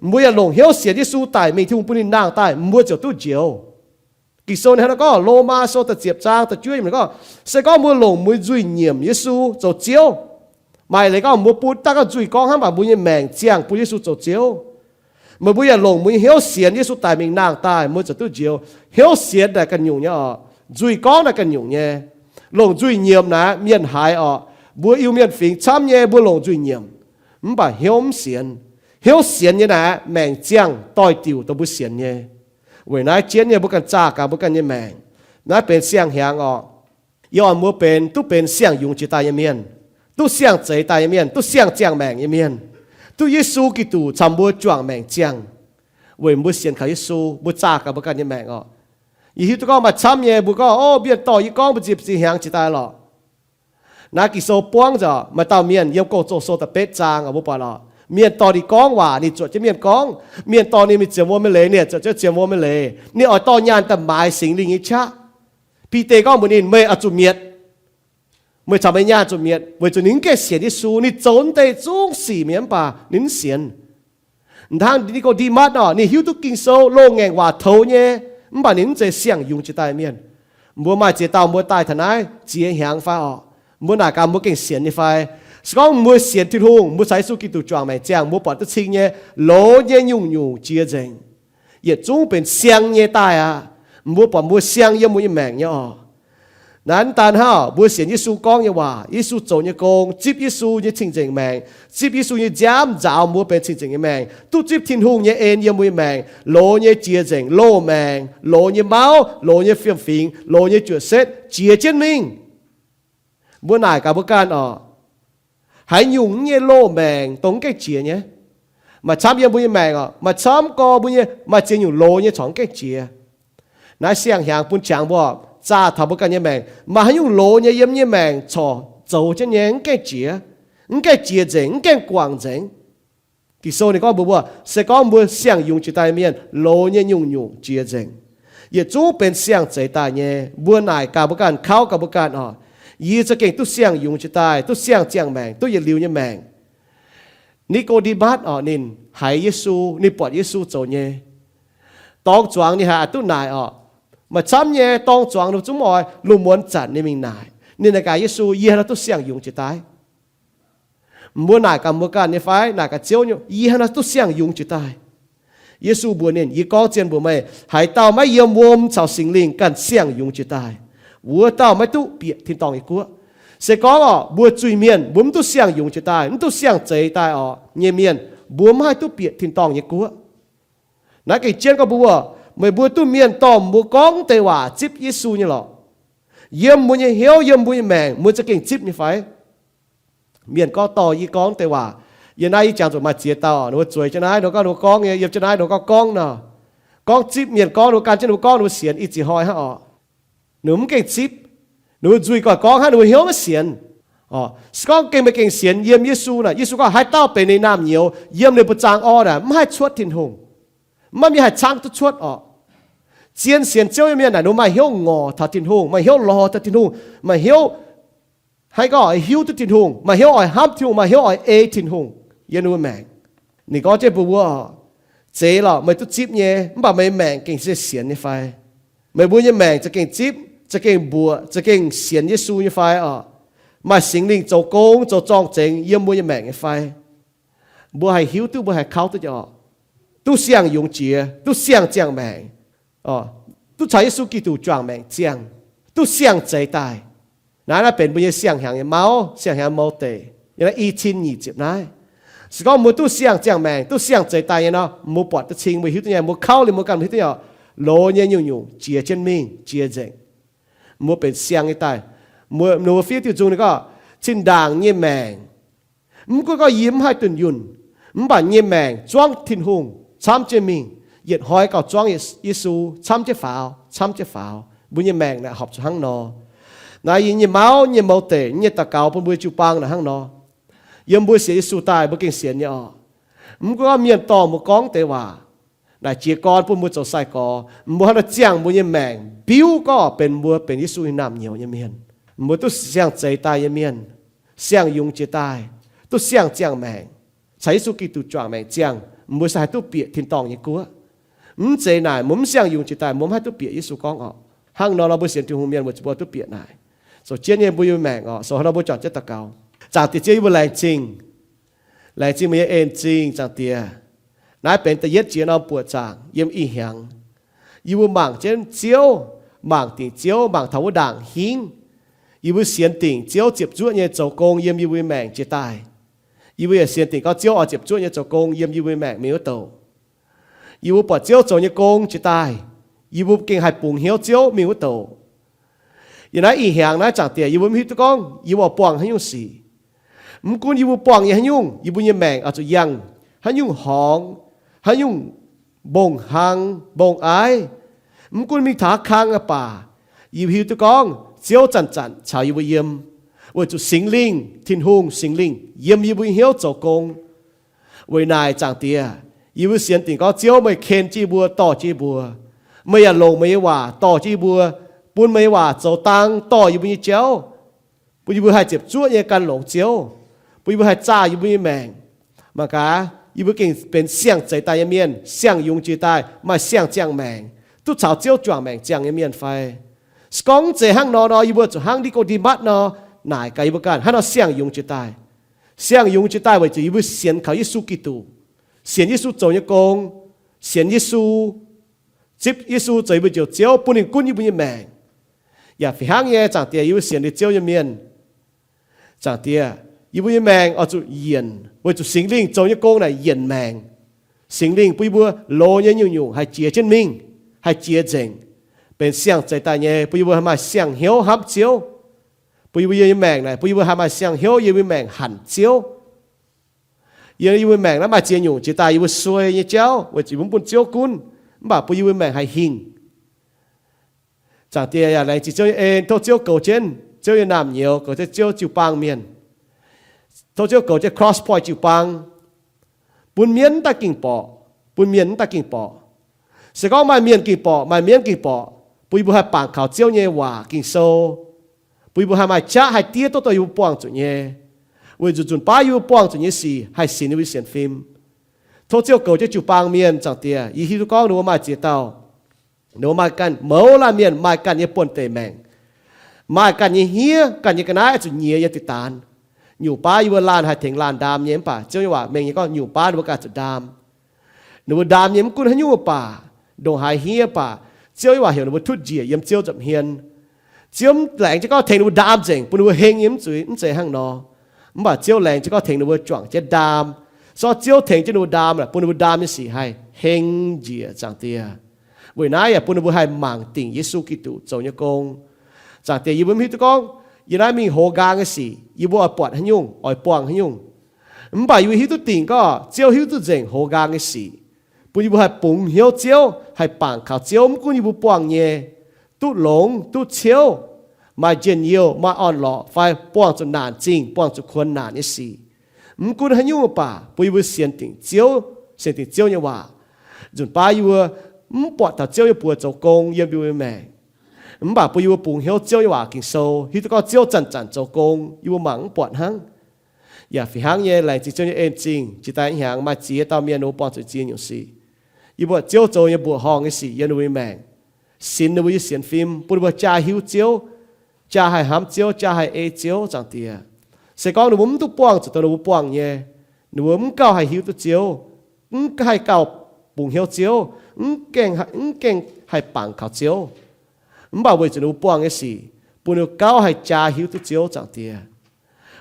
mbuo yaac longc hnyouv sienx Yesu daic mingh, Tin-Hungh bun ninh nangh daaih, mbuo ziouc duqv njoux. Ging-Sou ninh hnangv naaiv gorngv, Lomaa Sou da'ziepc zaang da'juov yiemc gorngv, se gorngv mbuo longc mbuo nzuih nyiemc Yesu zoux Ziouv, maaih leiz gorngv mbuo bun daaih gorngv nzuih gorngv hnangv, mv baac mbuo nyei maengc ziangh bun Yesu zoux Ziouv, meih mbuo yaac longc mbuo nyei hnyouv sienx Yesu daic mingh nangh daaih, mbuo ziouc duqv njoux. Hnyouv sienx naaic ganh nyungc nyei oc. Nzuih gorngv naaic ganh nyungc nyei. Longc nzuih nyiemc naaic mienh haiz oc. Mbuo Iu-Mienh fingx camv nyei mbuo longc nzuih nyiemc, mv baac hnyouv mv sienx. Hnyouv sienx nyei naaic maengc ziangh doix-diuc dongh mbuo sienx nyei. Weic naaiv jienv nyei mbuo ganh zaah gaax mbuo ganh nyei maengc. Naaiv benx siang-hnyangx oc. Yie oix mbuo benx duqv benx siang-yungz jiex daaih nyei mienh, duqv siang-zeix daaih nyei mienh, duqv siang-ziangh maengc nyei mienh, duqv Yesu Giduc caux mbuo juangc maengc ziangh. Weic mbuo sienx kaux Yesu, mbuo zaah gaax mbuo ganh nyei maengc oc. Yie hiuv duqv gorngv maaih camv nyei mbuo gorngv, o, mienh dorh yie gorngv mbuo zipv zinh hnyangx jiex daaih lorqc. Naaiv Ging-Sou buangv nzengc, maaih dauh mienh yiem Gong-Zoh Sou da'betv zaang oc, mbuo buatc lorqc, mienh dorh ninh gorngv waac, ninh zuotc jienv mienh gorngv. Mienh dorh ninh mingh zienx wuom nyei leiz, ninh zuotc jienv zienx wuom nyei leiz. Ninh oix dorh nyaanh daaih maaiz Singx Lingh nyei qaqv. Bide gorngv mbuox ninh, meih oix zuqc mietc. Meih caux meih nyaanh zuqc mietc, weic zuqc ninh mv gaengh sienx Yesu. Ninh zoux wuov deix zungv sic mi'aqv, mv baac ninh mv sienx. Hnangv Ni^ko^nde^matv oc, ninh hiuv duqv Ging-Sou loz-ngaengc waac toux nyei, mv baac ninh mv zeiz siang-yungz jiex daaih mienh. Mbuo maaih ziex dauh mbuo daaih taux naaiv ziex hnyangx fai oc? Mbuo naaic gaax mbuo gengh sienx nyei fai? Se gorngv mbuo sienx Tin-Hungh, mbuo caux Yesu Giduc juangc maengc ziangh, mbuo buatc duqv cing nyei, loz nyei nyungc-nyungc jiex nzengc. Yietc zungv benx siang nyei daaih aqv. Mbuo buatc mbuo siang yiem mbuo nyei maengc nyei oc. Naaiv daan hnangv mbuo sienx Yesu gorngv nyei waac, Yesu zoux nyei gong, zipv Yesu nyei cing-nzengc maengc, zipv Yesu nyei nziaamv nzaaux mbuo benx cing-nzengc nyei maengc, duqv zipv Tin-Hungh nyei en yiem mbuo nyei maengc, loz nyei jiex nzengc, loz-maengc, loz nyei mauv, loz nyei fiem-fingx, loz nyei juoqc setv jiex jienv mingh. Mbuo naaic gaax mbuo ganh oc, haaix nyungc nyei loz-maengc dongh mv gaengh jiex nyei? Maaih camv yiem mbuo nyei maengc oc, maaih camv gorx mbuo nyei maaih ziex nyungc loz nyei corc mv gaengh jiex. Naaiv siang-hnyangx bun qangx mbuo zaah taux mbuo ganh nyei maengc, maaih haaix nyungc loz nyei yiem nyei maengc corc zoux jienv nyei mv gaengh jiex, mv gaengh jiex nzengc, mv gaengh guangc nzengc. Ging-Sou ninh gorngv mbuox mbuo, se gorngv mbuo siang-yungz jiex daaih mienh, loz nyei nyungc-nyungc jiex nzengc. Yietc zungv benx siang-zeix daaih nyei. Mbuo naaic gaax mbuo ganh, kauv gaax mbuo ganh oc, yie za'gengh duqv siang-yungz jiex daaih, duqv siang-ziangh maengc, duqv yietc liuz nyei maengc. Ni^ko^nde^matv oc, ninh haiz Yesu, ninh buatc Yesu zoux nyei. Dorng zuangx ninh haiz aqc duqv naaic oc. Maaih camv nyei dorng zuangx ninh zungv oix lungh muonz zanc ninh mingh naaic. Ninh naaic gaax Yesu, yie hnangv naaiv duqv siang-yungz jiex daaih? Mbuo naaic gaax mbuo ganh nyei fai? Naaic gaax Ziouv nyei, yie hnangv naaiv duqv siang-yungz jiex daaih? Yesu mbuox ninh, yie gorngv zien mbuox meih, haaix dauh maiv yiem wuom caux Singx Lingh ganh siang-yungz jiex daaih, wuov dauh maiv duqv bieqc tin-dorngh nyei guoqv. Se gorngv oc, mbuo zuiz-mienh mbuo mv duqv siang-yungz jiex daaih, mv duqv siang-zeix daaih oc nyei mienh, mbuo mv haih duqv bieqc tin-dorngh nyei guoqv. Naaiv gengh jienv gorngv mbuo, meih mbuo duqv mienh dorh mbuo gorngv deix waac zipv Yesu nyei lorqc. Yiem mbuo nyei hnyouv, yiem mbuo nyei maengc, mbuo za'gengh zipv nyei fai? Mienh gorngv dorh yie gorngv deix waac. Yie naaiv yie jangx zuqc maaih ziex dauh, ninh mbuo zueiz jienv naaiv, ninh mbuo gorngv, ninh mbuo gorngv nyei, yiem jienv naaiv, ninh mbuo gorngv gorngv nor. Gorngv zipv, mienh gorngv ninh mbuo gan jienv, ninh mbuo gorngv ninh mbuo sienx, ih ziex hnoi hnangv oc. Ninh mbuo mv gaengh zipv. Ninh mbuo nzuih gorngv hnangv, ninh mbuo hnyouv maiv sienx. Se gorngv gengh meih gengh sienx yiem Yesu naaic, Yesu gorngv haaix dauh benx ninh naamh nyouz, yiem ninh mbuo zaang orn naaic, mv haih cuotv Tin-Hungh. Maiv maaih mienh haih caangv duqv cuotv oc. Zien sienx Ziouv nyei mienh naaic ninh maaih hnyouv ngorc taux Tin-Hungh, maaih hnyouv lorz taux Tin-Hungh, maaih hnyouv, haaix gorngv, oix hiuv duqv Tin-Hungh, maaih hnyouv oix hnamv Tin-Hungh, maaih hnyouv oix ei Tin-Hungh yiem ninh mbuo maengc. Ninh gorngv jienv mbuox mbuo, Zeiz lorqc, meih duqv zipv nyei, mv baac meih nyei maengc gengh se sienx nyei fai? Meih mbuo nyei maengc za'gengh zipv, za'gengh mbuoqc, za'gengh sienx Yesu nyei fai orqc? Maaih Singx Lingh zoux gong zoux zorng-zengx yiem mbuo nyei maengc nyei fai? Mbuo haih hiuv duqv, mbuo haih kauv duqv nyei orqc? Duqv siang-yungz jiex, duqv siang-ziangh maengc, duqv caux Yesu Giduc juangc maengc ziangh, duqv siang-zeix daaih. Naaiv, naaiv benx mbuo nyei siang-hnyangx nyei mauv, siang-hnyangx mouz deic, yiem naaiv i cin nyic ziepc naaiv. Se gorngv mbuo duqv siang-ziangh maengc, duqv siang-zeix daaih nyei nor, mbuo buatc duqv cing, mbuo hiuv duqv nyei, mbuo kauv liuz mbuo ganh hiuv duqv nyei orqc, loz nyei nyungc-nyungc jiex jienv mingh, jiex nzengc. Mbuo benx siang nyei daaih. Mbuo, mbuo fiev diuh nzung ninh gorngv, Zinh ndaangc nyei maengc, mv gunv gorngv yie mv haih dunh yunh, mv baac nyei maengc zuangv Tin-Hungh camv jienv mingh, yietc hnoi gauh zuangv Yesu camv jienv faaux, camv jienv faaux. Mbuo nyei maengc naaic horpc zuqc hnangv nor. Naaiv yie nyei mauv, nyei mouz deic, nyei daux gaux bun mbuo jiu-baang naaic hnangv nor. Yiem mbuo sienx Yesu daaih mbuo gengh sienx nyei orqc. Mv gunv gorngv mienh dorh mbuo gorngv deix waac naaic jiez gorn bun mbuo zoux sai-gorx, mbuo hnangv nor ziangh mbuo nyei maengc biuv gorngv benx mbuo benx Yesu nyei naamh nyouz nyei mienh. Mbuo duqv siang-zeix daaih nyei mienh, siang-yungz jiex daaih, duqv siang-ziangh maengc, caux Yesu Giduc juangc maengc ziangh, mbuo se haih duqv bieqc tin-dorngh nyei guoqv. Mv zeiz naaic mbuo mv siang-yungz jiex daaih mbuo mv haih duqv bieqc Yesu gorngv orqc. Hnangv nor nor mbuo sienx Tin-Hungh mienh weic zuqc mbuo duqv bieqc naaic. Zoux jienv nyei mbuo nyei maengc orqc. So hnangv nor mbuo juangc jienv daux gaux. Zaangc Diex Ziouv, yie mbuo laengz zingh, laengz zingh meih nyei en zingh, Zaangc Diex. Naaiv benx da'yietv jiex norm buoqc zaangc yiem ih hnyangx. Yie mbuo mangc jienv Ziouv, mangc dingc Ziouv, mangc taux wuov ndaangc hingv. Yie mbuo sienx dingc Ziouv ziepc zuoqv nyei zoux gong yiem yie mbuo nyei maengc jiex daaih. Yie mbuo yaac sienx dingc gorngv Ziouv oix ziepc zuoqv nyei zoux gong yiem yie mbuo nyei maengc mingh wuov douc. Yie mbuo buatc Ziouv zoux nyei gong jiex daaih, yie mbuo gengh haih bungx hnyouv Ziouv mingh wuov douc. Yiem naaiv ih hnyangx naaiv, Zaangc Diex, yie mbuo mv hiuv duqv gorngv yie mbuo buangh haaix nyungc sic. Mv gunv yie mbuo buangh nyei haaix nyungc, yie mbuo nyei maengc oix zuqc yangh haaix nyungc horngz, haaix nyungc mbong-hlang mbong-aiv. Mv gunv mingh taux haaix kang aqv baac, yie mbuo hiuv duqv gorngv Ziouv zanc-zanc caux yie mbuo yiem, weic zuqc Singx Lingh, Tin-Hungh Singx Lingh yiem yie mbuo nyei hnyouv zoux gong. Weic naaic, Zaangc Diex, yie mbuo sienx dingc gorngv Ziouv meih ken jienv yie mbuo, dorh jienv yie mbuo. Meih yaac longc meih nyei waac dorh jienv yie mbuo, bun meih nyei waac zoux dang dorh yie mbuo nyei jauv, bun yie mbuo haih ziepc zuoqv nyei gan longx Ziouv, bun yie mbuo haih zaah yie mbuo nyei maengc. Mangc gaax, yie mbuo gengh benx siang-zeix daaih nyei mienh, siang-yungz jiex daaih, maaih siang-ziangh maengc, duqv caux Ziouv juangc maengc ziangh nyei mienh fai? Se gorngv mv zeiz hnangv nor nor, yie mbuo zuqc hnangv Ni^ko^nde^matv nor, naaic gaax yie mbuo ganh hnangv nor siang-yungz jiex daaih. Siang-yungz jiex daaih weic zuqc yie mbuo sienx kaux Yesu Giduc, sienx Yesu zoux nyei gong, sienx Yesu, zipv Yesu zoux yie mbuo njoux Ziouv, bun ninh gunv yie mbuo nyei maengc. Yaac fih hnangv nyei, Zaangc Diex, yie mbuo sienx liuz Ziouv nyei mienh, Zaangc Diex, yie mbuo nyei maengc oix zuqc yienc weic zuqc Singx Lingh zoux nyei gong naaic yienc maengc. Singx Lingh bun yie mbuo loz nyei nyungc-nyungc haih jiex jienv mingh, haih jiex nzengc, benx siang-zeix daaih nyei, bun yie mbuo haih maaih siang-hnyouv hnamv Ziouv, bun yie mbuo nyei maengc naaic, bun yie mbuo haih maaih siang-hnyouv yiem yie mbuo maengc hanc Ziouv. Yiem yie mbuo maengc naaiv maaih ziex nyungc jiex daaih yie mbuo suei nyei jauv weic zuqc mv bun Ziouv gunv, mv baac bun yie mbuo maengc haih hingh. Zaangc Diex, yaac laengz zingh Ziouv nyei en, tov Ziouv goux jienv Ziouv nyei naamh nyouz, goux jienv Ziouv jiu-baang mienh. Tov Ziouv goux jienv Cross Point jiu-baang, bun mienv daaih ging borqc, bun mienh mv daaih ging borqc. Se gorngv maaih mienh ging borqc, maaih mienv ging borqc, bun yie mbuo haih bangc kaux Ziouv nyei waac Ging-Sou, bun yie mbuo haih maaih qaqv haih diev duqv dongh yie mbuo buangh zuqc nyei, weic zuqc nzunc baav yie mbuo buangh zuqc nyei sic haih sinx yie mbuo nyei sienx fim. Tov Ziouv goux jienv jiu-baang mienh, Zaangc Diex. Yie hiuv duqv gorngv ninh mbuo maaih ziex dauh, ninh mbuo maaih ganh, mouz laanh mienh maaih ganh nyei buonv-deic maengc, maaih ganh nyei hniev, ganh nyei ga'naaiv zuqc nyiex yiem diqc daanx. Nyungc baav yie mbuo laanh haih tengx laanh ndaam nyei, mv baac Ziouv nyei waac mengh nyei gorngv nyungc baav ninh mbuo ganh zuqc ndaam. Ninh mbuo ndaam nyei mv gunv haaix nyungc baac, ndongc haaix hniev baac, Ziouv nyei waac heuc ninh mbuo tutv njiec yiem Ziouv nza'hmien. Ziouv mv laengz jienv gorngv tengx ninh mbuo ndaam nzengc bun ninh mbuo heng nyei, mv zuqc, mv zeiz hnangv nor. Mv baac Ziouv laengz jienv gorngv tengx ninh mbuo juangc jienv ndaam. Se gorngv Ziouv tengx jienv ninh mbuo ndaam, bun ninh mbuo ndaam nyei sic haih heng njiec, Zaangc Diex. Weic naaiv yaac bun ninh mbuo haih mangc dingc Yesu Giduc zoux nyei gong. Zaangc Diex, yie mbuo mv hiuv duqv gorngv yiem naaiv mingh hoz nqaang nyei sic yie mbuo oix buatc haaix nyungc, oix buangh haaix nyungc. Mv baac yie mbuo hiuv duqv dingc gorngv Ziouv hiuv duqv nzengc hoz nqaang nyei sic, bun yie mbuo haih bungx hnyouv Ziouv, haih bangc kaux Ziouv mv gunv yie mbuo buangh nyei, duqv longx duqv ciouv, maaih njien-youh maaih orn-lorqc fai buangh zuqc naanc zingh, buangh zuqc kuonx naanc nyei sic. Mv gunv haaix nyungc baac bun yie mbuo sienx dingc Ziouv, sienx dingc Ziouv nyei waac. Nzunc baav yie mbuo mv buatc taux Ziouv nyei buoz zoux gong yiem yie mbuo nyei maengc. Mv baac bun yie mbuo bungx hnyouv Ziouv nyei waac Ging-Sou, hiuv duqv gorngv Ziouv zanc-zanc zoux gong, yie mbuo mangc mv buatc hnangv. Yaac fih hnangv nyei, laengz zingh Ziouv nyei en zingh, jiex daaih hnyangx maaih ziex dauh mienh ninh mbuo buangh zuqc ziex nyungc sic. Yie mbuo buatc Ziouv zoux nyei mbuoqc horngh nyei sic yiem ninh mbuo nyei maengc, sinx ninh mbuo nyei sienx fim, bun ninh mbuo jaa hiuv Ziouv, jaa haih hnamv Ziouv, jaa haih ei Ziouv, Zaangc Diex. Se gorngv ninh mbuo mv duqv buangh zuqc dongh ninh mbuo buangh nyei, ninh mbuo mv gauh haih hiuv duqv Ziouv, mv haih gauh bungx hnyouv Ziouv, mv gaengh, mv gaengh haih bangc kaux Ziouv. Mv baac weic zuqc ninh mbuo buangh nyei sic, bun ninh mbuo gauh haih jaa hiuv duqv Ziouv, Zaangc Diex.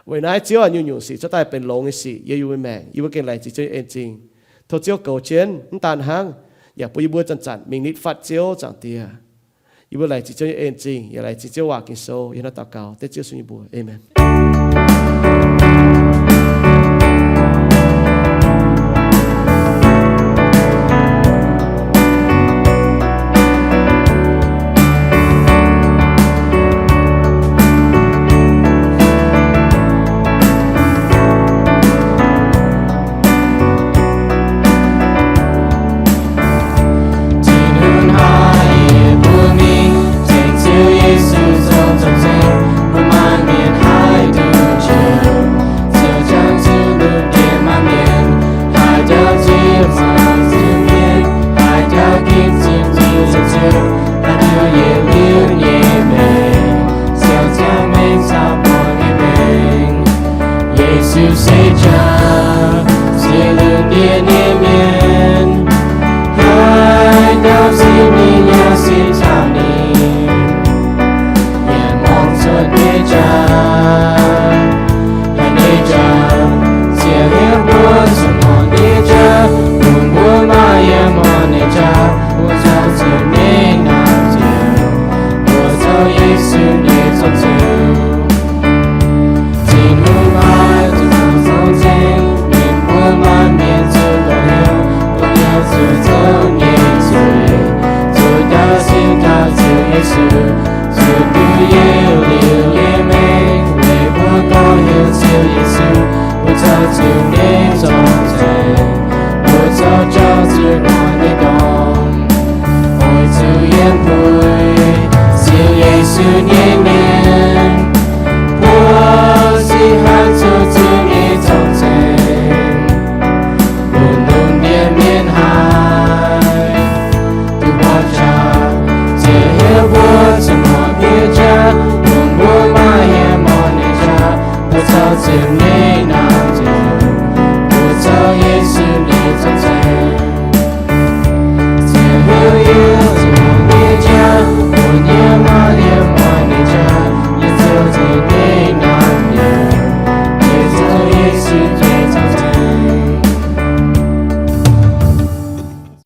Weic naaiv Ziouv aac, nyungc-nyungc sic cuotv daaih benx longx nyei sic yiem yie mbuo maengc, yie mbuo gengh laengz zingh Ziouv nyei en zingh. Tov Ziouv goux jienv, mv daan hnangv, yaac bun yie mbuo zanc-zanc mingh nitv fatv Ziouv, Zaangc Diex. Yie mbuo laengz zingh Ziouv nyei en zingh, yaac laengz zingh Ziouv waac Ging-Sou. Yie hnangv naaiv daux gaux dengv Ziouv Yesu nyei mbuox. Aamen. Tin-Hungh haiz yie mbuo mingh ceng Ziouv Yesu zoux zoux ceng, mbuo maaih mienh haih duqv njoux. Ziouv jangx zuqc lungh ndiev maaih mienh haih jauv Ziouv, mangc Ziouv mienh haih jauv ginv Ziouv, Ziouv, Ziouv, haih duqv yietc liuz nyei maengc, Ziouv jauv mengh caux buonc nyei maengc. Yesu se jaax, se lungh ndiev nyei mienh, haaix dauh zipv ninh yaac sin caux ninh. Yiem muangx cuotv nyei jaax, yiem nyei jaax, Ziouv hiuv mbuo zuqc muangx nyei jaax, bun mbuo maaih yiem muangx nyei jaax, mbuo zoux Ziouv nyei naamh njoux, mbuo zoux Yesu nyei zoux Ziouv. Tin-Hungh haiz zuqc zoux ceng, ninh mbuo maaih mienh zuqc gorngv hnyouv, gorngv hnyouv zuqc zoux nyei zuiz, zuqc jaa sin taux Ziouv Yesu, zuqc duqv yietc liuz nyei maengc. Weic mbuo gorngv hnyouv Ziouv Yesu, mbuo zoux Ziouv nyei zoux ceng, mbuo zoux jauv zuqc muangx nyei dorngx. Oix zuqc yiem puix Ziouv Yesu nyei mienh, mbuo se haih zoux Ziouv nyei zoux ceng, bun lungh ndiev mienh haih duqv buatc jaax. Ziouv hiuv mbuo zuqc muangx nyei jaax, bun mbuo maaih yiem muangx nyei jaax, mbuo zoux Ziouv nyei naamh njoux, mbuo zoux Yesu nyei zoux ceng. Ziouv hiuv yie zuqc muangx nyei jaax, bun yie maaih yiem muangx nyei jaax, yie zoux Ziouv nyei naamh njoux, yie zoux Yesu nyei zoux ceng.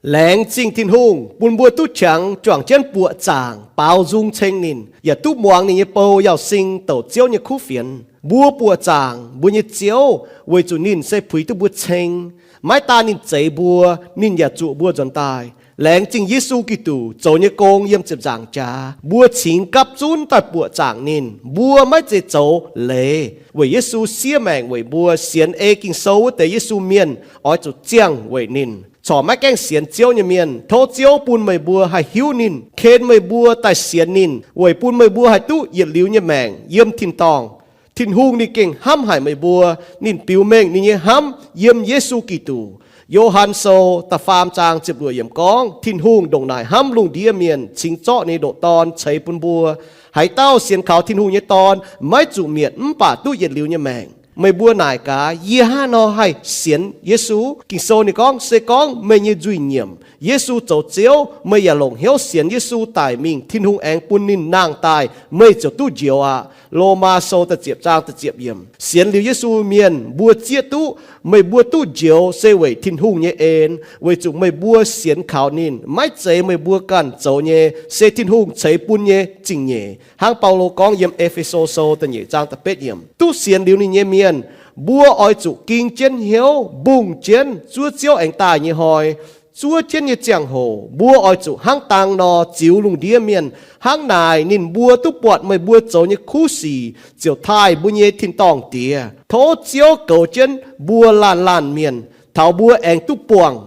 Laengz zingh Tin-Hungh bun mbuo duqv qangx juangc jienv buoqc zaangc baaux nzung ceng ninh, yaac duqv muangx ninh nyei bou Yauz Sing douc Ziouv nyei kuv fienx. Mbuo buoqc zaangc mbuo nyei Ziouv weic zuqc ninh se puix duqv mbuo ceng. Maiv daan ninh zeix mbuo, ninh yaac zuoqc mbuo nzuonx daaih. Laengz zingh Yesu Giduc zoux nyei gong yiem ziepc nzaangc jaax, mbuo cingx gapv zunv daaih buoqc zaangc ninh. Mbuo maiv zeiz zoux leiz, weic Yesu siev maengc weic mbuo, sienx ei Ging-Sou wuov deix Yesu mienh oix zuqc ziangh weic ninh. Corc maiv gaengh sienx Ziouv nyei mienh, tov Ziouv bun meih mbuo haih hiuv ninh, ken meih mbuo daaih sienx ninh, weic bun meih mbuo haih duqv yietc liuz nyei maengc yiem tin-dorngh. Tin-Hungh ninh gengh hnamv haic meih mbuo. Ninh biux mengh ninh nyei hnamv yiem Yesu Giduc. Yo^han Sou da'faam zaang ziepc luoqc yiemc gorngv, Tin-Hungh ndongc naaic hnamv lungh ndiev mienh, cingx zorqv ninh nyei ndoqc Dorn ceix bun mbuo. Haaix dauh sienx kaux Tin-Hungh nyei Dorn maiv zuqc mietc mv baac duqv yietc liuz nyei maengc. Meih mbuo naaic gaax, yie hnangv nor haih sienx Yesu? Ging-Sou ninh gorngv, se gorngv meih nyei nzuih nyiemc, Yesu zoux Ziouv, meih yaac longc hnyouv sienx Yesu daic mingh, Tin-Hungh aengx bun ninh nangh daaih, meih ziouc duqv njoux aqv. Lomaa Sou da'ziepc zaang da'ziepc yiemc. Sienx liuz Yesu mienh mbuo zieqv duqv, meih mbuo duqv njoux se weic Tin-Hungh nyei en, weic zuqc meih mbuo sienx kaux ninh. Maiv zeiz meih mbuo ganh zoux nyei, se Tin-Hungh ceix bun nyei zingh nyeic. Hnangv Baulo gorngv yiem E^fe^so Sou da'nyeic zaang da'betv yiemc, duqv sienx liuz ninh nyei mienh, mbuo oix zuqc ging jienv hnyouv, mbungh jienv zuov Ziouv aengx daaih nyei hnoi. Zuov jienv nyei ziangh hoc mbuo oix zuqc hnangv dang nor ziux lungh ndiev mienh. Hnangv naaic ninh mbuo duqv buatc meih mbuo zoux nyei kuv sic, ziouc taaih mbuo nyei tin-dorngh Diex. Tov Ziouv goux jienv mbuo laanh laanh mienh, taux mbuo aengx duqv buangh